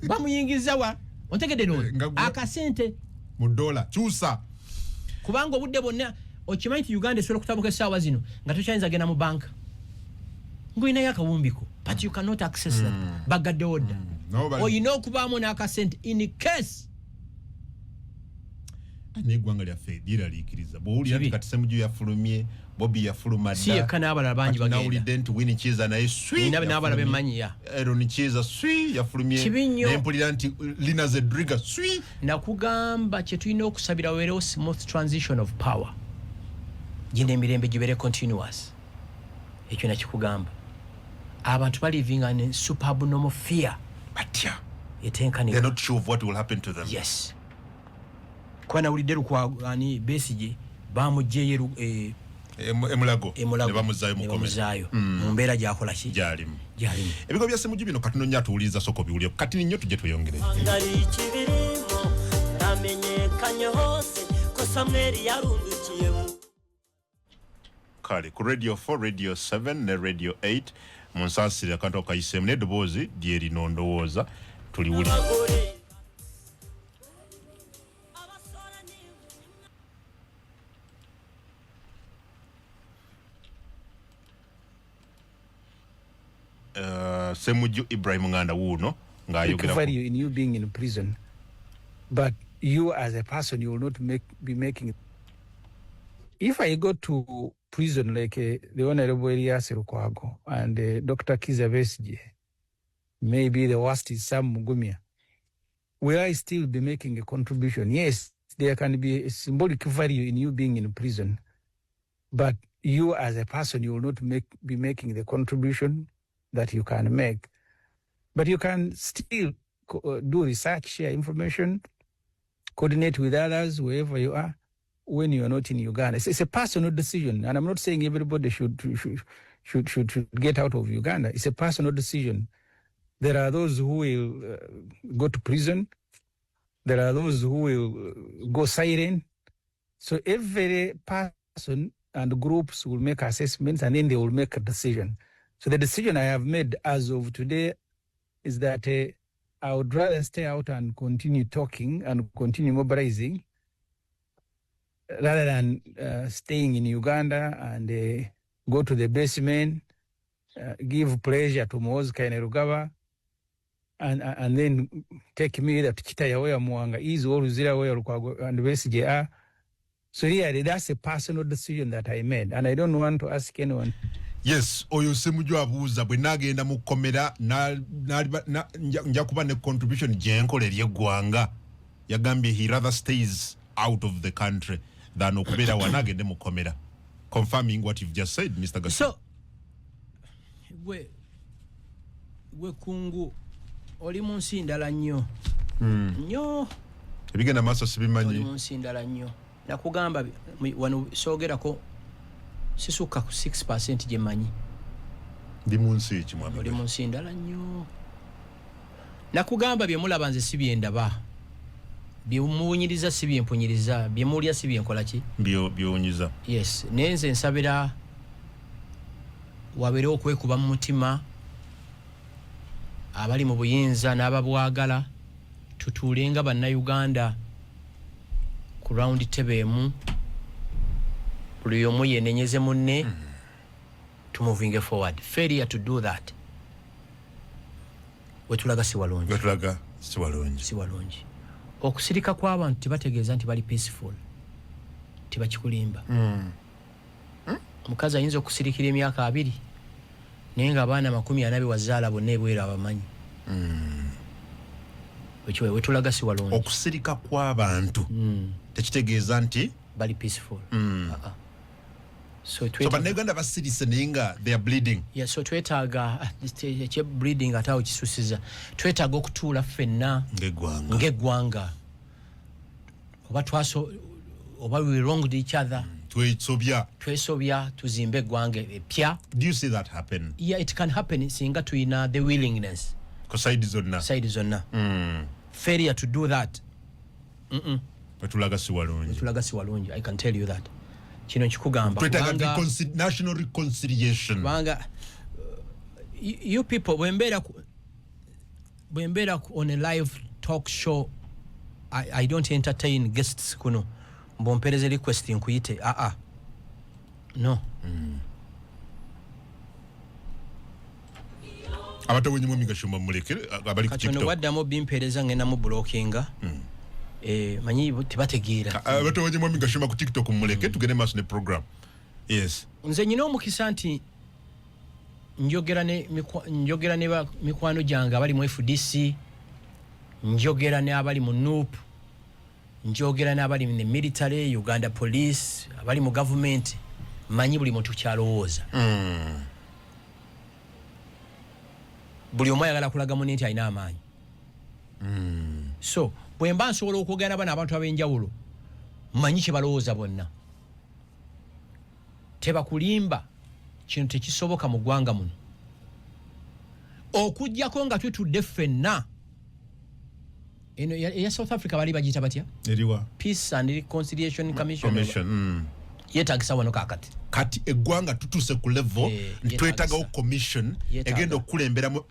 Bamuyingiza wa? Ontegedde n'ono? Nga Akasente. Mu dola. Kyusa. Kubanga obudde bwonna Okimanyi nti Uganda esobola okutabuka essaawa zino nga tokyayinza genda mu banka ng'olinayo akawumbiko, but you cannot access that. Bagaddewo dda. No, Olina okubaamu n'akasente in case. N'eggwanga lyaffe lyeraliikiriza bw'owulira nti Kibi. kati Semuju yafulumye, Bobi yafuluma Si yekka, n'abalala bangi Kati bagenda. Nawulidde nti Winnie Kiiza naye swi Nina n'abalala yafulumye. bemmanyi, ya. Aaron Kiiza swi yafulumye. Kibi nnyo. Nempulira nti Lina Zedriga swi. Nakugamba kye tulina okusabira, wabeerewo smooth transition of power, gino emirembe gibeere continuous. Ekyo nakikugamba, abantu balivinga ne superabnormal fear. Batya. Etenkanika. They're not sure of what will happen to them. Yes, kuba nawulidde Lukwago, ani, Besigye bamugjeyo Emulago. Emulago. Ne bamuzaayo ne mu kkomera. Bamuzaayo mu mbeera gyakola ki? Gyalimu. Gyalimu. Ebigo bya Semuju bino katono nnyo, atuwuliriza, sooka obiwulire kati nnyo, tujje tweyongere. Ngari ikibirimo namenyekanye hose ko Samweli yarundukiye mu Kale ku Radio 4, Radio 7 ne Radio 8. Munsaasire akantu akayiseemu n'eddoboozi lyerino, ndowooza tuliwulire. Abagore abasora ni Semuju Ibrahim Nganda wuuno ng'ayogera value in you being in prison, but you as a person, you will not be making. If I go to prison like the Honorable Elias Lukwago and Dr. Kizza Besigye, maybe the worst is Sam Mugumya, will I still be making a contribution? Yes, there can be a symbolic value in you being in prison, but you as a person, you will not be making the contribution that you can make. But you can still do research, share information, coordinate with others wherever you are when you are not in Uganda. It's a personal decision, and I'm not saying everybody should get out of Uganda. It's a personal decision. There are those who will go to prison. There are those who will go silent. So every person and groups will make assessments, and then they will make a decision. So the decision I have made as of today is that I would rather stay out and continue talking and continue mobilizing rather than staying in Uganda and go to the basement, give pleasure to Muhoozi Kainerugaba, and then take me either to Kitaya where Muwanga is or Luzira where Lukwago and Besigye are. So really, that's a personal decision that I made, and I don't want to ask anyone. Yes, oyo Semuju abuuza, bwe naagenda mu kkomera nja kuba ne contribution gyenkola eri eggwanga? Yagambye he rather stays out of the country than okubeera wano agende mu kkomera, confirming what you've just said, Mr. Gashumba. So gwe kungu oli mu nsi ndala nnyo nnyo. Ebigenda maaso Oli sibimanyi. mu nsi ndala nnyo. Nakugamba wano soogerako, sisukka ku 6 gye mmanyi. Ndi mu nsi ki, mwami? Oli mu nsi ndala nnyo. Nakugamba bye mulaba nze si byendaba, byemuwunyiriza si byempunyiriza, byemulya si byenkola ki. Byowunyiza. Yes, naye nze nsabira wabeerewo okwekuba mu mutima, abali mu buyinza n'ababwagala, tutuule nga Bannayuganda ku round table emu, buli omu yenenyeze munne, tumovinge forward. Failure to do that, wetulaga si walungi. Wetulaga si walungi. Si walungi. Okusirika kw'abantu tebategeeza nti bali peaceful, tebakikulimba. Omukazi ayinza okusirikira emyaka 20, naye nga abaana 40 bewazaala bonna ebweru abamanyi. Ekyo wetulaga si walungi. Okusirika kw'abantu tekitegeeza nti bali peaceful. Ah, ah. So, So Bannayuganda basirise naye nga they are bleeding. Yeah, so twetaaga ekye bleeding ate awo kisusiza. Twetaaga okutuula ffenna ng'eggwanga, ng'eggwanga, oba twaso oba we wronged each other, twesobya, twesobya, tuzimbe eggwanga epya. Do you see that happen? Yeah, it can happen singa tuyina the willingness ku side zonna. Side zonna. Failure to do that, Wetulaga si walungi. tulaga si walungi. I can tell you that, kino nkikugamba Twetaaga national reconciliation. Kubanga you people, bwembeera on a live talk show, I don't entertain guests kuno mbompereze request nkuyite. Aa, No. Abatawenye mwami Gashumba mulekere abali ku Kati ono TikTok. bwaddamu bimpeereza ngenda mu blockinga. Manyi tebategeera. Abatawenye mwami Gashumba ku TikTok muleke tugende maaso ne program. Yes. Nze nyina omukisa nti njogera ne njogera ne mikwano gyange abali mu FDC, njogera ne abali mu NUP, njogera n'abali mu military, Uganda Police, abali mu government. Manyi buli muntu kyalowooza. Buli omu ayagala kulaga munne nti alina amaanyi. So bwe mba nsobola okwogera bano abantu ab'enjawulo, manyi kye balowooza bonna. Tebakulimba, kino tekisoboka mu ggwanga muno. Okuggyako nga tutudde ffenna. Eno eya South Africa bali bagiyita batya? Eriwa? Peace and Reconciliation Commission. Commission. Yeetagisa wano kaakati. Kati eggwanga tutuuse ku level twetagawo commission egenda okukulemberamu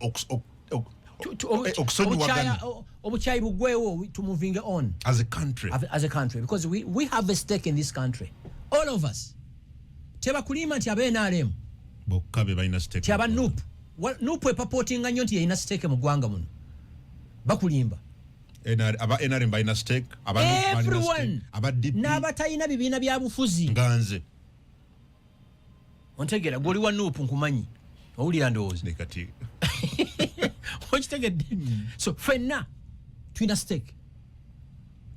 okusonyiwagana. Obukyayi buggwewo, to moving on as a country. As a country, because we have a stake in this country, all of us. Tebakulima nti aba NRM bokka be balina stake, ti aba NUP. NUP epapootinga nnyo nti yalina stake mu ggwanga muno. Bakulimba. Aba NRM balina stake, aba NUP balina stake, aba DP n'abatalina bibiina bya bufuzi. Nga nze. Ontegeera, gw'oli wa NUP nkumanyi. Owulira ndowooza. Ne kati. Okitegedde? So ffenna tulina stake.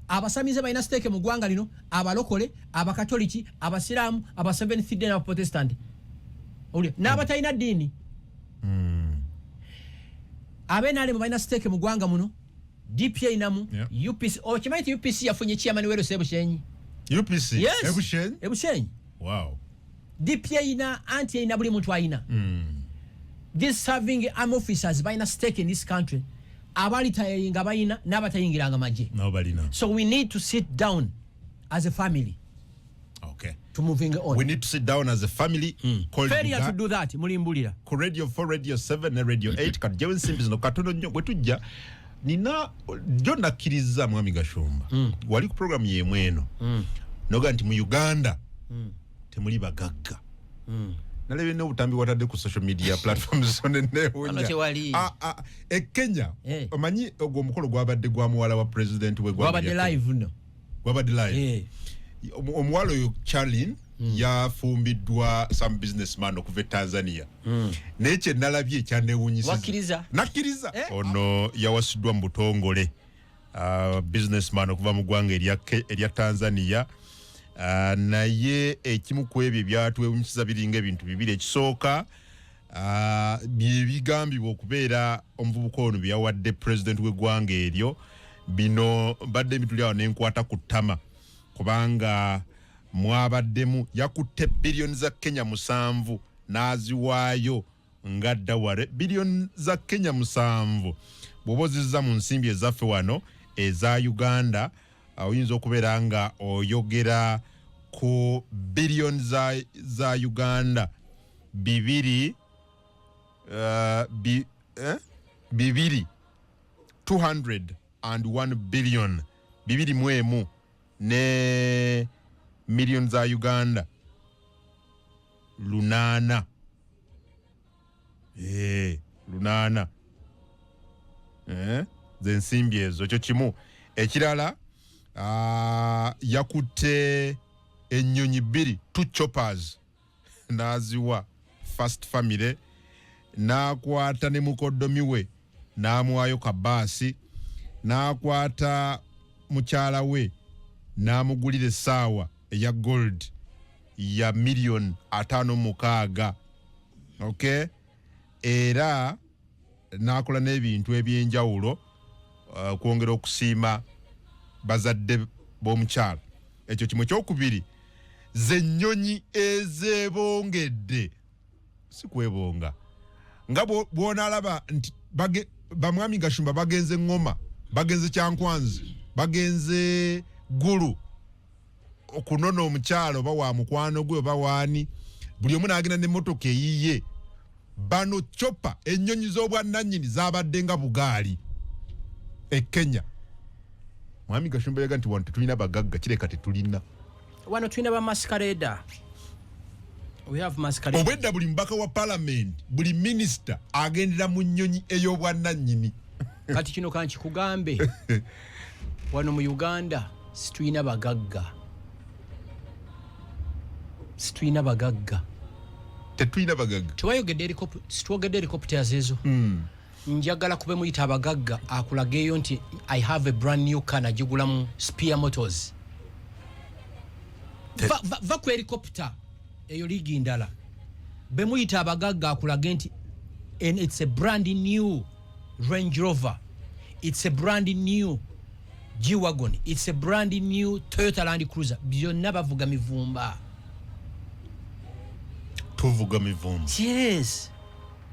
Abasamize balina stake mu ggwanga lino, abalokole, abakatoliki, abasiraamu, aba Seventh Day n'abaprotestant. Owulira? N'abatalina ddiini. Aba NRM balina stake mu ggwanga muno. DP erinamu, UPC. Okimanyi nti UPC yafunye chairman w'e Bushenyi? UPC? Yes. E Bushenyi? E Bushenyi. Wow. DP erina, anti erina, buli muntu ayina. These serving army officers balina stake in this country. Abalitayiringa balina n'abatayingiranga magye. Nabo balina. So we need to sit down as a family. Okay. To moving on. We need to sit down as a family. Called Failure to do that, mulimbulira. Ku Radio 4, Radio 7 ne Radio 8. Kati jewe ensimbi zino katono nnyo bwe tujja nina jo nakkiriza mwami Gashumba. Wali ku program y'emu eno. Noga nti mu Uganda temuli bagagga. Nalabye n'obutambi watadde ku social media platforms zonna neewuunya. Wano tewali. E Kenya, omanyi ogwo omukolo gwabadde gwa muwala wa president w'eggwanga Gwabadde lya Kenya. live nno. Gwabadde live. Omuwala oyo Charlene yafumbiddwa some businessman okuva e Tanzania. Naye kye nalabye ekyanneewuunyisizza. Wakkiriza? Nakkiriza. Ono yawasiddwa mu butongole, businessman okuva mu ggwanga erya Tanzania. Naye ekimu ku ebyo ebyatwewuunyisiza biringa ebintu bibiri. Ekisooka, bye bigambibwa okubeera omuvubuka ono bye yawadde president w'eggwanga eryo. Bino mbadde emituli awo n'enkwata ku ttama, kubanga mwabaddemu yakutte biliyoni za Kenya 7 n'aziwaayo nga daware. Biliyoni za Kenya 7 bw'oba ozizza mu nsimbi ezaffe wano eza Uganda, oyinza okubeera nga oyogera ku biliyoni za Uganda bibiri, bibiri, 201 billion, bibiri mu emu ne miliyoni za Uganda 800. 800. Ze nsimbi ezo, ekyo kimu. Ekirala, yakutte ennyonyi 2, 2 choppers, n'aziwa first family, n'akwata ne mukoddomi we n'amuwaayo kabaasi, n'akwata mukyala we n'amugulira essaawa eya gold ya miliyoni 56. Okay? Era n'akola n'ebintu ebyenjawulo, okwongera okusiima bazadde b'omukyala. Ekyo kimu. Ekyokubiri, ze nnyonyi ezeebongedde, si kwebonga, nga bw'onaalaba nti bamwami Gashumba bagenze Ngoma, bagenze Kyankwanzi, bagenze Gulu okunona omukyalo oba wa mukwano gwe oba waani, buli omu n'agenda n'emmotoka eyiye. Bano chopper, ennyonyi z'obwannannyini zaabadde nga bugaali e Kenya. Mwami Gashumba yaga nti wano tetulina bagagga, kireka tetulina. Wano tulina ba masquerader. We have masquerade. Obwedda buli mubaka wa palamenti, buli minisita agendera mu nnyonyi ey'obwannannyini. Kati kino kankikugambe, wano mu Uganda situlina bagagga, situlina bagagga. Tetulina bagagga. Tewayogedde situwogedde helicopters ezo. Njagala kube muyita abagagga akulageeyo nti I have a brand new car, nagigula mu Spear Motors. Va ku helicopter eyo, liigi ndala. Bemuyita abagagga akulage nti and it's a brand new Range Rover, it's a brand new G Wagon, it's a brand new Toyota Land Cruiser. Byonna bavuga mivumba. Tuvuga mivumba. Yes,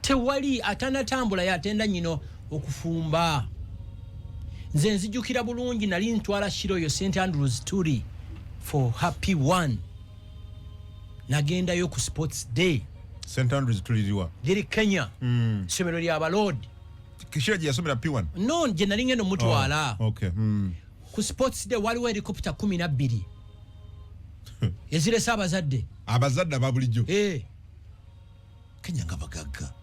tewali atanatambula yatenda nyino okufumba. Nze nzijukira bulungi, nali ntwala Shiro yo St Andrews tuli for happy one, nagendayo ku sports day. St Andrews tuliriwa? Liri Kenya, somero lya baloodi. Kishira gye yasomera P1? No, gye nali ngenda omutwala. Oh, okay. Ku sports day waliwo helicopter 12 ezirese abazadde. Abazadde aba bulijjo? Eh. Kenya nga bagagga.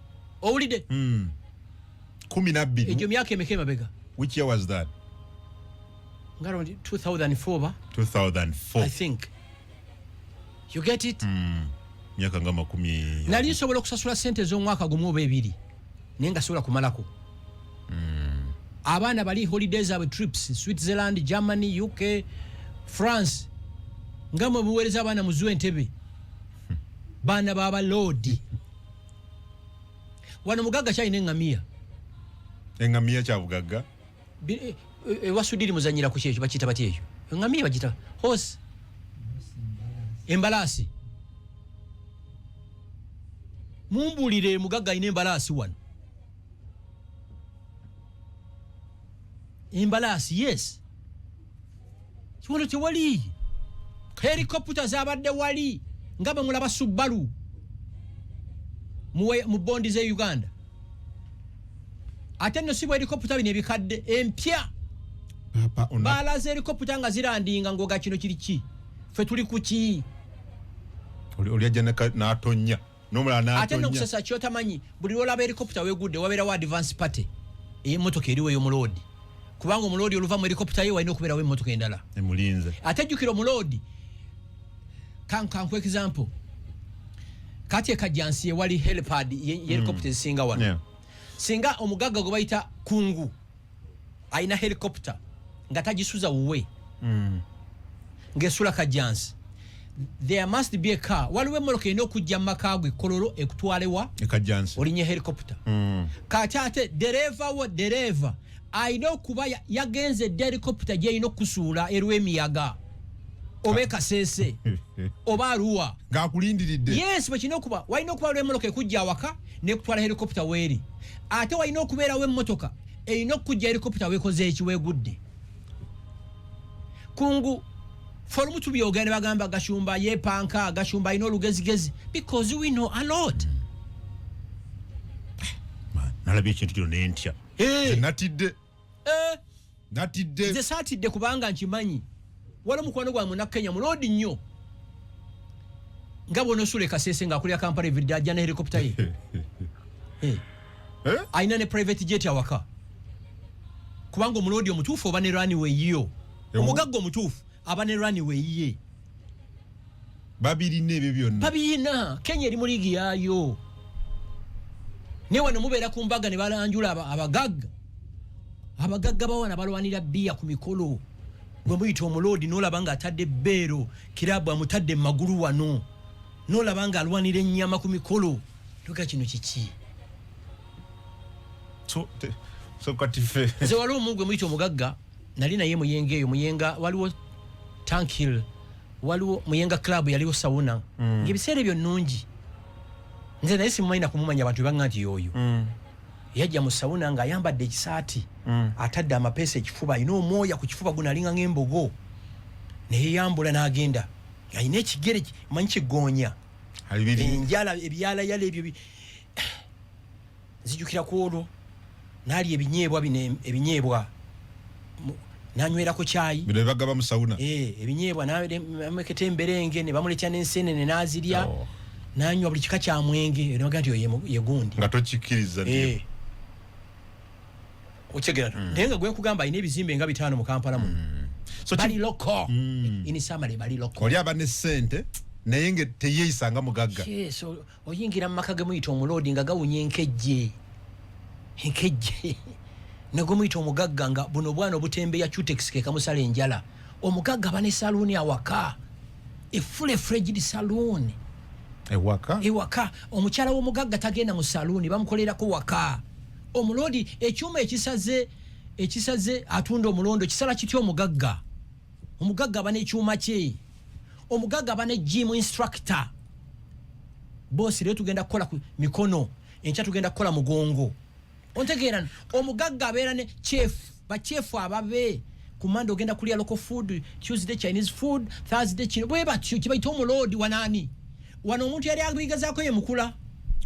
Owulidde? 12. Egyo myaka emeka emabega? Which year was that? Nga around 2004 ba. 2004. I think you get it. Myaka nga makumi. Nali nsobola okusasula sente ez'omwaka gumu oba ebiri, naye nga sobola kumalako. Abaana bali holidays zaabwe, trips Switzerland, Germany, UK, France, nga mwe muweereza abaana muziwa entebe. Baana babaloodi wano, mugagga kyalina eŋŋamiya. Eŋŋamiya kyabugagga? Ewasudiri muzanyira ku kyekyo, bakiyita batya ekyo? Eŋŋamiya bagita horse, embalaasi. Mumbulire mugagga alina embalaasi wano. Embalaasi, yes, wano tewali. Helicopter zabadde wali nga bwe mulaba Subaru mu bondi ze Uganda. Ate nno si bwa helicopter bino ebikadde, empya. Papa, Baalaze helicopter nga zirandinga ngoga kino kiri ki, ffe tuli ku ki? Oli ajja n'atonnya n'omulala. Ate N'atonnya. Nokusasa kyotamanyi, buli lwolaba helicopter wegudde, wabeerawo advance party ey'emmotoka eriwo ey'omuloodi, kubanga omuloodi oluva mu helicopter ye walina okubeerawo emmotoka endala. Emulinze. Ate jjukira omuloodi, kanku example, kati ekajjansi ewali helipad ye helicopter ezisinga wano. Singa omugagga gwe bayita Kungu alina helicopter nga tagisuza wuwe, ng'esula Kajjansi, there must be a car, waliwo emmotoka erina okujja mu maka gwe Kololo ekutwalewa? Ekajjansi. Olinye helicopter. Kati ate dereva wo, dereva alina okuba yagenze edda helicopter gyerina okusuula erw'emiyaga oba ekaseese oba Aruwa. Ng'akulindiridde. Yes, bwekirina okuba, walina okuba waliwo emmotoka ekujja awaka nekutwala helicopter weeri, ate walina okubeerawo emmotoka erina okujja helicopter wekoze eki, weegudde. Kungu fe olumu tubyogera ne bagamba Gashumba yepanka, Gashumba alina olugezigezi, because we know a lot. Man, nalabye ekintu kino nentya. Eh. Nze natidde. Eh, Natidde. Nze saatidde kubanga nkimanyi. Wali omukwano gwange Munakenya, muloodi nnyo, nga bwonosula ekasese ngaakulya Kampala evidde, ajja ne helicopter ye. Eh. Eh? Alina ne private jet awaka, kubanga omuloodi omutuufu oba ne runway yiyo. Omugagga omutuufu aba ne runway ye. Babirina ebyo byonna? Babiyina. Kenya eri mu liigi yaayo, naye wano mubeera ku mbaga ne balanjula abagagga. Abagagga bawana balwanira bbiya ku mikolo. Gwe muyita omuloodi n'olaba ng'atadde bbeero kirabu amutadde mu magulu wano, n'olaba ng'alwanira ennyama ku mikolo, toga kino kiki? So kati ffe Nze waliwo omu gwe muyita omugagga, nali naye Muyenga eyo. Muyenga waliwo Tankhill, waliwo Muyenga Club, yaliwo sauna. Ngaebiseera ebyo nnungi. Nze naye simumanyi nakumumanya, abantu bebaŋŋa nti yoyo. Yajja mu sauna ng'ayambadde ekisaati, atadde amapeesa ekifuba, alina omwoya ku kifuba guno, alinga ng'embogo. Neyeyambula n'agenda, alina ekigere manyi kigoonya. Alibiri. Enjala, ebyalayala ebyo nzijukira ku olwo n'alya ebinyeebwa bino, ebinyeebwa n'anywerako kyayi. Bino bebagaba mu sauna. Eh, ebinyeebwa nameketa emberenge ne bamuletya n'ensenene n'azirya. Oh. Nanywa buli kika kya mwenge, noga nti oyo ye gundi. Nga tokikkiriza nti Okitegera? Naye nga gwenkugamba alina ebizimbe nga 500 mu Kampala muno. So Bali local. In summary, bali local. Oli aba ne ssente naye nga teyeeyisa nga mugagga. Yes, oyingira mu maka ge muyita omuloodi nga gawunya enkejje, enkejje, negumuyita omugagga nga buno obwana obutembeya cutex ke kamusala enjala. Omugagga aba ne saluuni awaka, a fully fledged saloon. Ewaka? Ewaka. Omukyala w'omugagga tagenda mu saluuni, bamukolerako waka. Omuloodi ekyuma ekisaze atunda omulondo kisala kitya omugagga? Omugagga aba n'ekyuma kye. Omugagga aba ne gym instructor. Bosi, leero tugenda kukola ku mikono, enkya tugenda kukola mugongo. Ontegeera? Omugagga abeera ne chef, ba chef ababe. Ku Monday ogenda kulya local food, Tuesday Chinese food, Thursday kino. Bwe batyo kibayita omuloodi. Wanaani wano omuntu yali abigezaako ye Mukula.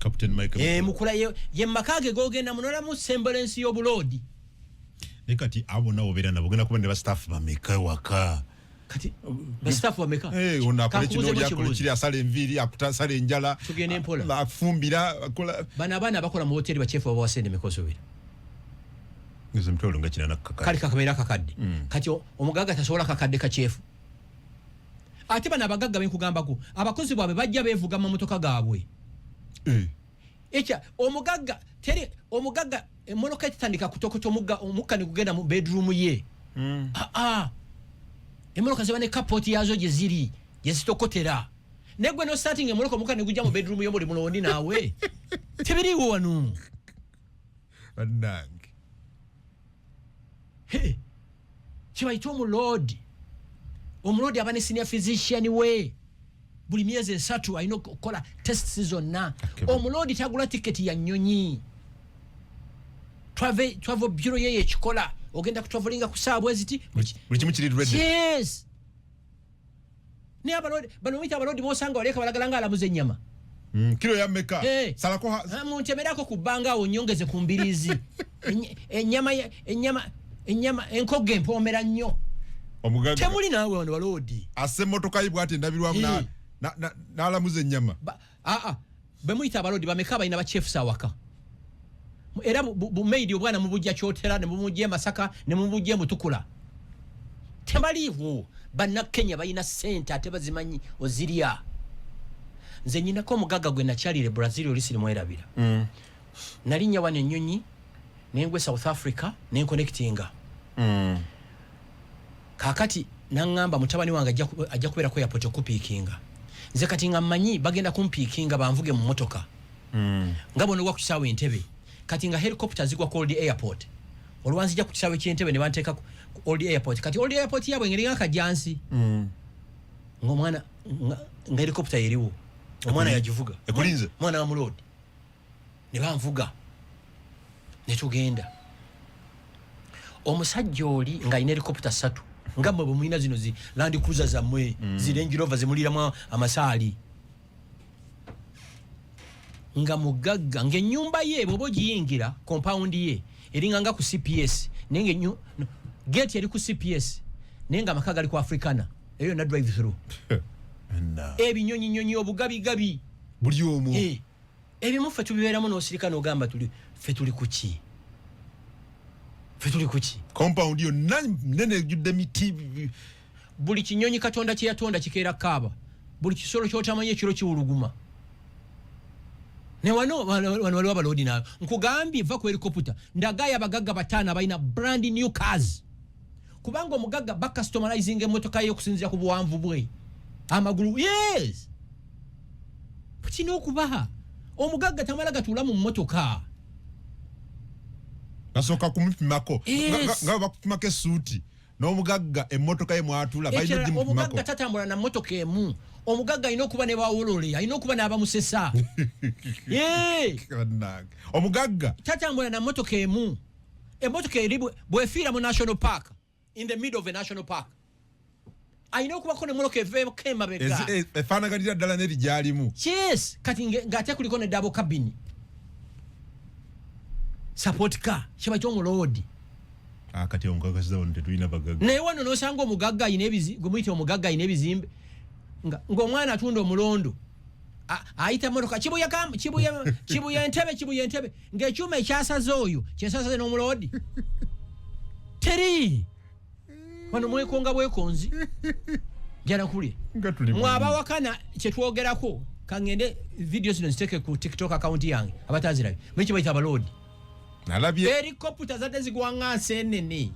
Captain Michael. Mukula ye maka ge gogenda munolamu semblance y'obuloodi. Naye kati abo bonna obeera nabo, ogenda kuba ne ba staff bameka ewaka? Kati ba staff bameka? Eh, ono akole kino, Kankubuuzeemu oli akole ekibuuzo. kiri, asala enviiri, asala enjala. Tugende mpola. Afumbira, akola. Bano abaana abakola mu hoteri, ba chef babawa sente meka osubira? Nze 800 kakadde. Kali kakabeera kakadde. Kati omugagga tasobola kakadde ka chef. Ate bano abagagga benkugambako, abakozi bwabwe bajja beevuga mu mamotoka gaabwe. Ekya omugagga teri omugagga emmotoka etandika kutokota omukka ne gugenda mu bedroom ye. Aa, emmotoka ziba ne carport yazo gye ziri gye zitokotera, naye gwe no starting emmotoka omukka ne gujja mu bedroom yo. Buli mulondi naawe tebiriiwo wano. Bannange. He, kibayita omuloodi. Omuloodi aba ne senior physician we, buli myezi 3 alina okukola tests zonna. Omuloodi tagula tiketi ya nnyonyi. Travel bureau yeyo ekikola. Ogenda kutravelinga ku saawa bweziti. Buli kimu kiri ready. Yes, naye abaloodi bano muyita abaloodi bosanga waleka balagala nga alamuza ennyama. Kilo ya meka? Salako Ah, muntemerako ku bbanga awo nyongeze ku mbiriizi. Ennyama ennyama enkogga empoomera nnyo. Omugagga Temuli naawe wano baloodi. Assa emmotoka ye bwati endabirwamu n'alamuza ennyama. Aa, bwe muyita abaloodi bameka balina ba chefs awaka? Era bumaidi obwana mubujja Kyotera, ne mumujja e Masaka, ne mumujja e Mutukula. Tebaliiwo. Bannakenya balina ssente ate bazimanyi ozirya. Nze nyinako omugagga gwe nakyalira e Brazil, oli sirimwerabira. Nalinnya wano ennyonyi nengwe South Africa nenconnectinga. Kakati naŋŋamba mutabani wange ajja kubeera ku airport okupickinga. Nze kati nga mmanyi bagenda kumpickinga banvuge mu motoka nga bona ogwa ku kisaawe Entebe. Kati nga helicopter zigwa ku old airport, olwanzija ku kisaawe ky'Entebe ne banteeka ku old airport. Kati old airport yaabwe ngeringa akajansi, ngaomwana nga helicopter eriwo, omwana yagivuga. Ekulinze? Mwana wa muloodi. Ne banvuga netugenda. Omusajja oli ng'alina helicopter ssatu, nga mmwe bwe mulina zino zi Land Cruiser zammwe, zi Range Rover zimuliramu amasaali. Nga mugagga, ng'ennyumba ye bw'oba ogiyingira, compound ye eringa nga ku CPS, naye nga no, gate eri ku CPS, naye nga amaka gali ku Africana. Eyo yonna drive through. Ebinyonyinyonyi, obugabigabi. Buli omu. Ebimu ffe tubibeeramu n'osirika n'ogamba tuli ffe tuli kuki, ffe tuli kuki? Compound yonna nene ejjudde miti. Buli kinyonyi Katonda kye yatonda kikeera kaaba, buli kisolo kyotamanyi ekiro kiwuluguma. Ne wano waliwo abaloodi naawe. Nkugambye, va ku helicopter, ndagayo abagagga bataano abalina brand new cars, kubanga omugagga bacustomizing emmotoka ye okusinziira ku buwanvu bwe, amagulu. Yes, kirina okuba omugagga tamala gatuula mu mmotoka. Basooka kumupimako. Yes. Nga bwe bakupimako essuuti, n'omugagga emmotoka ye mwatuula balina Ekirala, ogimupimako. omugagga tatambula na mmotoka emu. Omugagga alina okuba ne bawolole, alina okuba n'abamusesa. Ye! Bannange. Omugagga Tatambula na mmotoka emu. Emmotoka eri bwefiira mu national park, in the middle of a national park, alina okubako nemmotoka eveeko emabega. Efaanaganira ddala n'eri gyalimu. Yes, kati ng'ate kuliko ne double cabin support car, kiba kyomuloodi. Ah, kati omukakasiza wano tetulina bagagga. Naye wano nosanga omugagga alina gwe muyita omugagga alina ebizimbe, ng'omwana atunda omulondo. Ayita motoka Kibuye, Kibuye, Kibuye, Entebe, Kibuye, Entebe, ng'ekyuma ekyasaze oyo kyesasaze n'omuloodi. Teri wano mwekonga bwekonzi janakulye. Nga tuli mu- Mwabawakana kyetwogerako, kaŋŋende video zino nziteeke ku TikTok account yange, abatazirabye meki bayita abaloodi. Nalabye. Helicopter zadde zigwanga nsenene.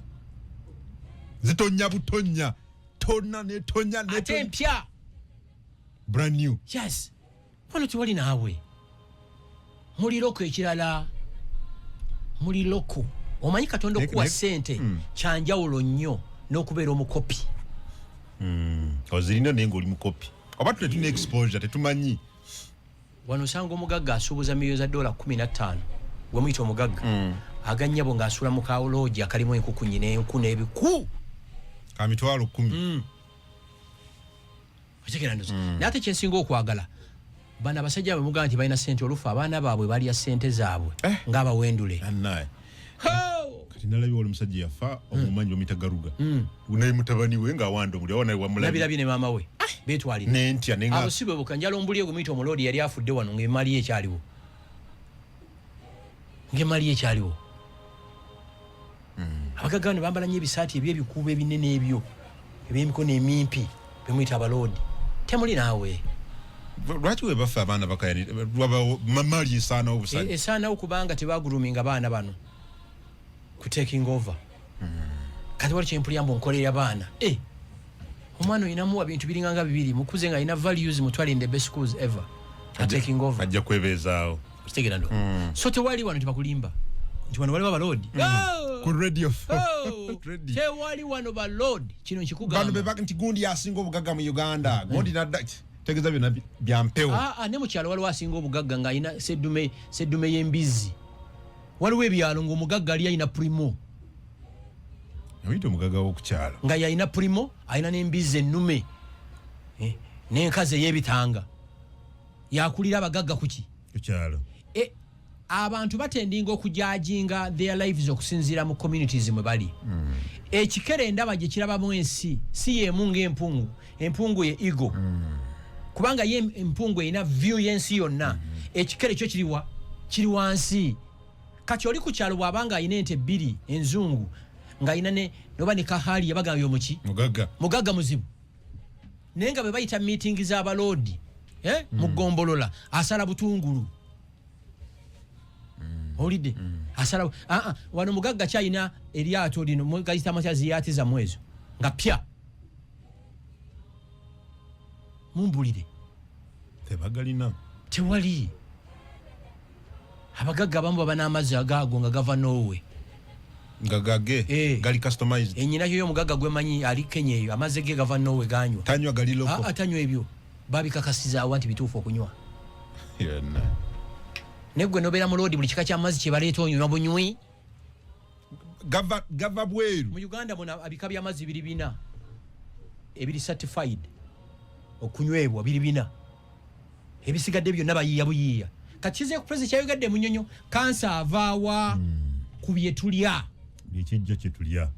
Zitonya butonya, tona netonya. Ate netonya. Empya. Brand new. Yes, wano tewali naawe, muli local. Ekirala, muli local. Omanyi Katonda okuwa sente kyanjawulo nnyo n'okubeera omukopi. Ozirina naye ngaoli mukopi, oba tule tulina exposure, tetumanyi. Wano osanga omugagga asuubuza miliyoni za dola 15, gwemuyita omugagga, aganyabo ng'asuula mu kaloogi akalimu enkukunyi n'enku n'ebiku. Ka 100,000. Otegera ndoza. Naye ate kyensinga okwagala, bano abasajja bwe mugamba nti balina sente, olufa abaana baabwe balya sente zaabwe Eh. ng'abawendule. Annaye. Ho! Kati nalabye wali omusajja yafa, omumanyi, bamuyita Garuga, naye mutabani we ng'awanda omuli awo naye wamulabye. Nabirabye ne maama we betwalira. Nentya nenga. Abo si bwe buka njala ombuli gwe muyita omuloodi yali afudde wano ng'emali ye ekyaliwo, ng'emali ye ekyaliwo. Abagagga bano bambala nnyo ebisaati ebyebikuubo ebinene, ebyo ebyemikono emimpi bemuyita abaloodi. Temuli naawe. Lwaki we bafa abaana bakayani mamaali esaanawo busajja? Esaanawo kubanga tebagroominga baana bano ku taking over. Kati wali kyempulya mbu nkolerera baana. Eh, omwana oyinamuwa bintu biringa nga bibiri, mukuze nga alina values, mutwale in the best schools ever, a taking over. Ajja kwebeezaawo. Kitegeera ndo. So tewali wano, tebakulimba nti wano waliwo abaloodi. Oh! Ku Radio. Oh! Radio. Tewali wano baloodi, kino Bano nkikugamba. be nti gundi asinga obugagga mu Uganda, gundi nadda tegeeza byonna bya mpewo. Ah, ah, ne mukyalo waliwo asinga obugagga ng'alina seddume, seddume y'embizzi. Waliwo ebyalo ng'omugagga ali alina Premio. Oyita omugagga w'okukyalo. Nga yalina Premio, alina n'embizzi ennume, eh, n'enkazi ey'ebitanga, yakulira abagagga kuki? Kukyalo. E, abantu batendinga okujudginga their lives okusinziira mu communities mwe bali. Ekikere endaba gye kirabamu ensi si yemu ng'empungu. Empungu ye eagle, kubanga ye empungu erina view y'ensi yonna. Ekikere kyo kiriwa? Kiri wansi. Kati oli ku kyalo bw'abanga alina ente bbiri enzungu, ng'alina noba ne kahaali, yabagambye omuki? Mugagga. Mugagga muzibu. Naye nga bwe bayita meeting z'abaloodi, eh, mu ggombolola asala butungulu. Owulidde? Asala ah, ah, wano mugagga kyalina eryato lino gayita matya, ziyaati zammwe ezo nga pya, mumbulire. Tebagalina. Tewali. Abagagga abamu baba n'amazzi agaago nga gava Norway. Nga gage. Eh. Gali customized. Enyinayo y'omugagga gwemanyi ali Kenya eyo, amazzi ge gava Norway, ganywa. Tanywa gali local. Ah, atanywa ebyo babikakasizaawa nti bituufu okunywa. Yonna. Naye gwe nobeera muloodi, buli kika ky'amazzi kye baleeta onywa bunywi. Gava bweru. Mu Uganda muno ebika by'amazzi biri bina ebiri certified okunywebwa, biri bina. Ebisigadde byonna bayiiya buyiiya. Kati kizeeku president kyayogedde Munyonyo, kansa avaawa? Ku bye tulya. Ekijja kye tulya.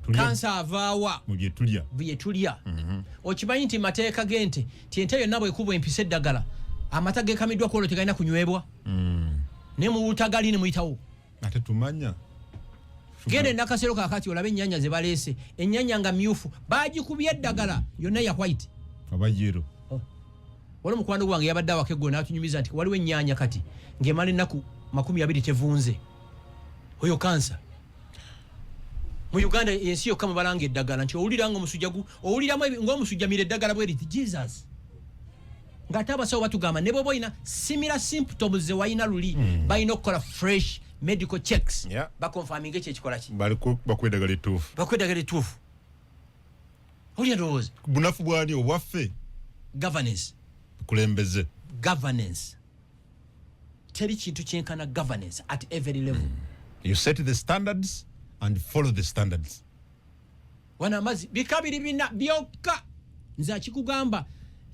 Tulya. Kansa avaawa? Mu bye tulya. Bye tulya. Okimanyi nti mateeka g'ente ti ente yonna bwekubwa empisa eddagala, amata gekamiddwa kwolwo tegalina kunywebwa, naye muwutagali ne muyitawo. Ate tumanya. Genda enakasero kakati olabe ennyanya ze baleese, ennyanya nga myufu, bagikubye eddagala yonna ya white. Aba yellow. Waliwo mukwano gwange yabadde awaka eggulo n'atunyumiza nti waliwo ennyanya kati ng'emala ennaku 20 tevunze. Oyo kansa. Mu Uganda ensi yokka mubalanga eddagala nti owulira nga omusujja owuliramu ng'omusujja mira eddagala bwe riti. Jesus, ng'ate abasawo batugamba ne bwoba olina similar symptoms ze walina luli, balina okukola fresh medical checks, baconfirminga ekyo ekikola ki. Bakuwa eddagala ettuufu. Bakuwa eddagala ettuufu. Owulira ndowooza? Bunafu bwani obwaffe? Governance. Bukulembeze. Governance. Teri kintu kyenkana governance at every level. You set the standards and follow the standards. Wano amazzi bika biri bina byokka. Nze akikugamba,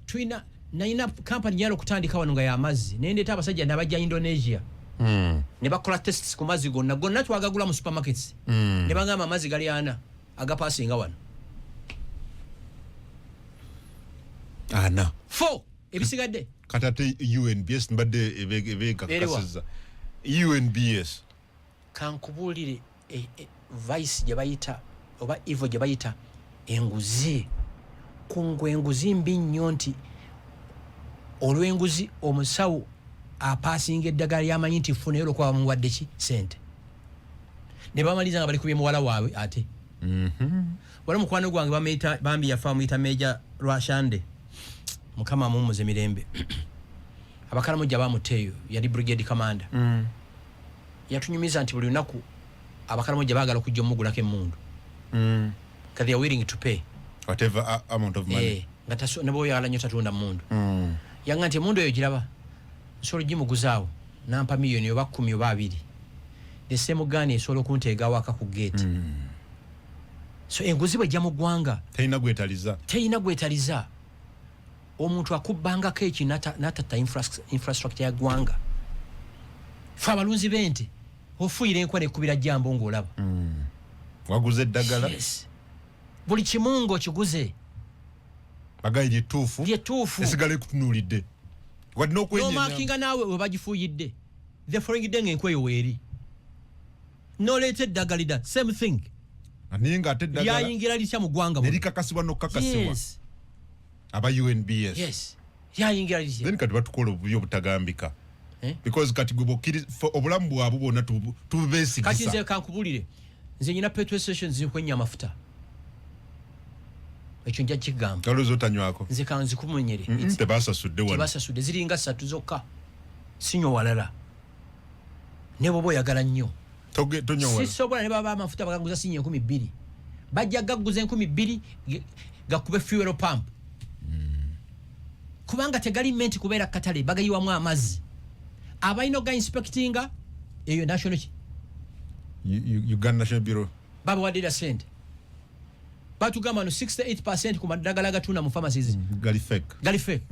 tulina, nalina kampani nyala okutandika wano nga y'amazzi, naye ndeeta abasajja nabajja Indonesia ne bakola tests ku mazzi gonna gonna twagagula mu supermarkets, ne bagamba amazzi gali ana agapasinga wano. Ana. Four. Ebisigadde. Kati ate UNBS mbadde ebegakasiza UNBS. Kankubuulire, vice gye bayita oba evil gye bayita enguzi, kungu enguzi mbi nnyo, nti olw'enguzi omusawo apaasinga eddagala lyamanyi nti ffu, naye olwokuba bamuwadde ki sente, ne bamaliriza nga bali kubye muwala waabwe. Ate wali mukwano gwange bamuyita, bambi yafa, amuyita Meja Rwashande, Mukama amuwummuze mirembe. Abakalamujja bamutta eyo, yali brigade commander. Yatunyumiza nti buli lunaku abakalamujja baagala okujja omugulako emmundu, nga they are willing to pay whatever amount of money. Eh, nga ne bwoyagala nnyo tatunda mundu. Yanga nti emundu eyo giraba nsobola ogimuguzaawo nampa miliyoni oba 10 oba 20, the same gun esobola okunteega awaka ku gate. So enguzi bwejja mu ggwanga, terina gwetaliza. Terina gwetaliza. Omuntu akubbangako eki n'atatta infrastructure ya ggwanga. Fe abalunzi b'ente, ofuuyira enkwa nekubira jambo ng'olaba. Waguze eddagala. Yes. Buli kimu ng'okiguze. Bagayi lyetuufu. Lyetuufu. Esigala ekutunuulidde wadde n'okwenyenya. Nomakinga naawe we bagifuuyidde, the following day ng'enkwa eyo weeri, noleeta eddagala dda, same thing. Naye ng'ate eddagala lyayingira litya mu ggwanga ne muno? Likakasibwa n'okukakasibwa aba UNBS. Yes, lyayingira litya? Then kati batukola obubi obutagambika. Eh? Because kati gwe obulamu bwabwe bwonna Kati tububeesigisa. Nze kankubulire, nze nyina petrol stations zikwenya amafuta, ekyo nja kigamba. Kalowooza otanywako. Nze kanzikumunyere. Tebasasudde wano. Tebasasudde, ziringa ssatu zokka, sinywa walala, ne bwoba oyagala nnyo. Tonywa wala. Sisobola. Ne baba amafuta bagaguza sinya 2000, bajja gaguza 2000 gakube fuel pump, kubanga tegali meant kubeera katale, bagayiwamu amazzi. Abalina oga inspectinga eyo national ki? Uganda National Bureau. Babawadde sente, batugamba no 68 ku maddagala agatunda mu pharmacies gali fake. Gali fake.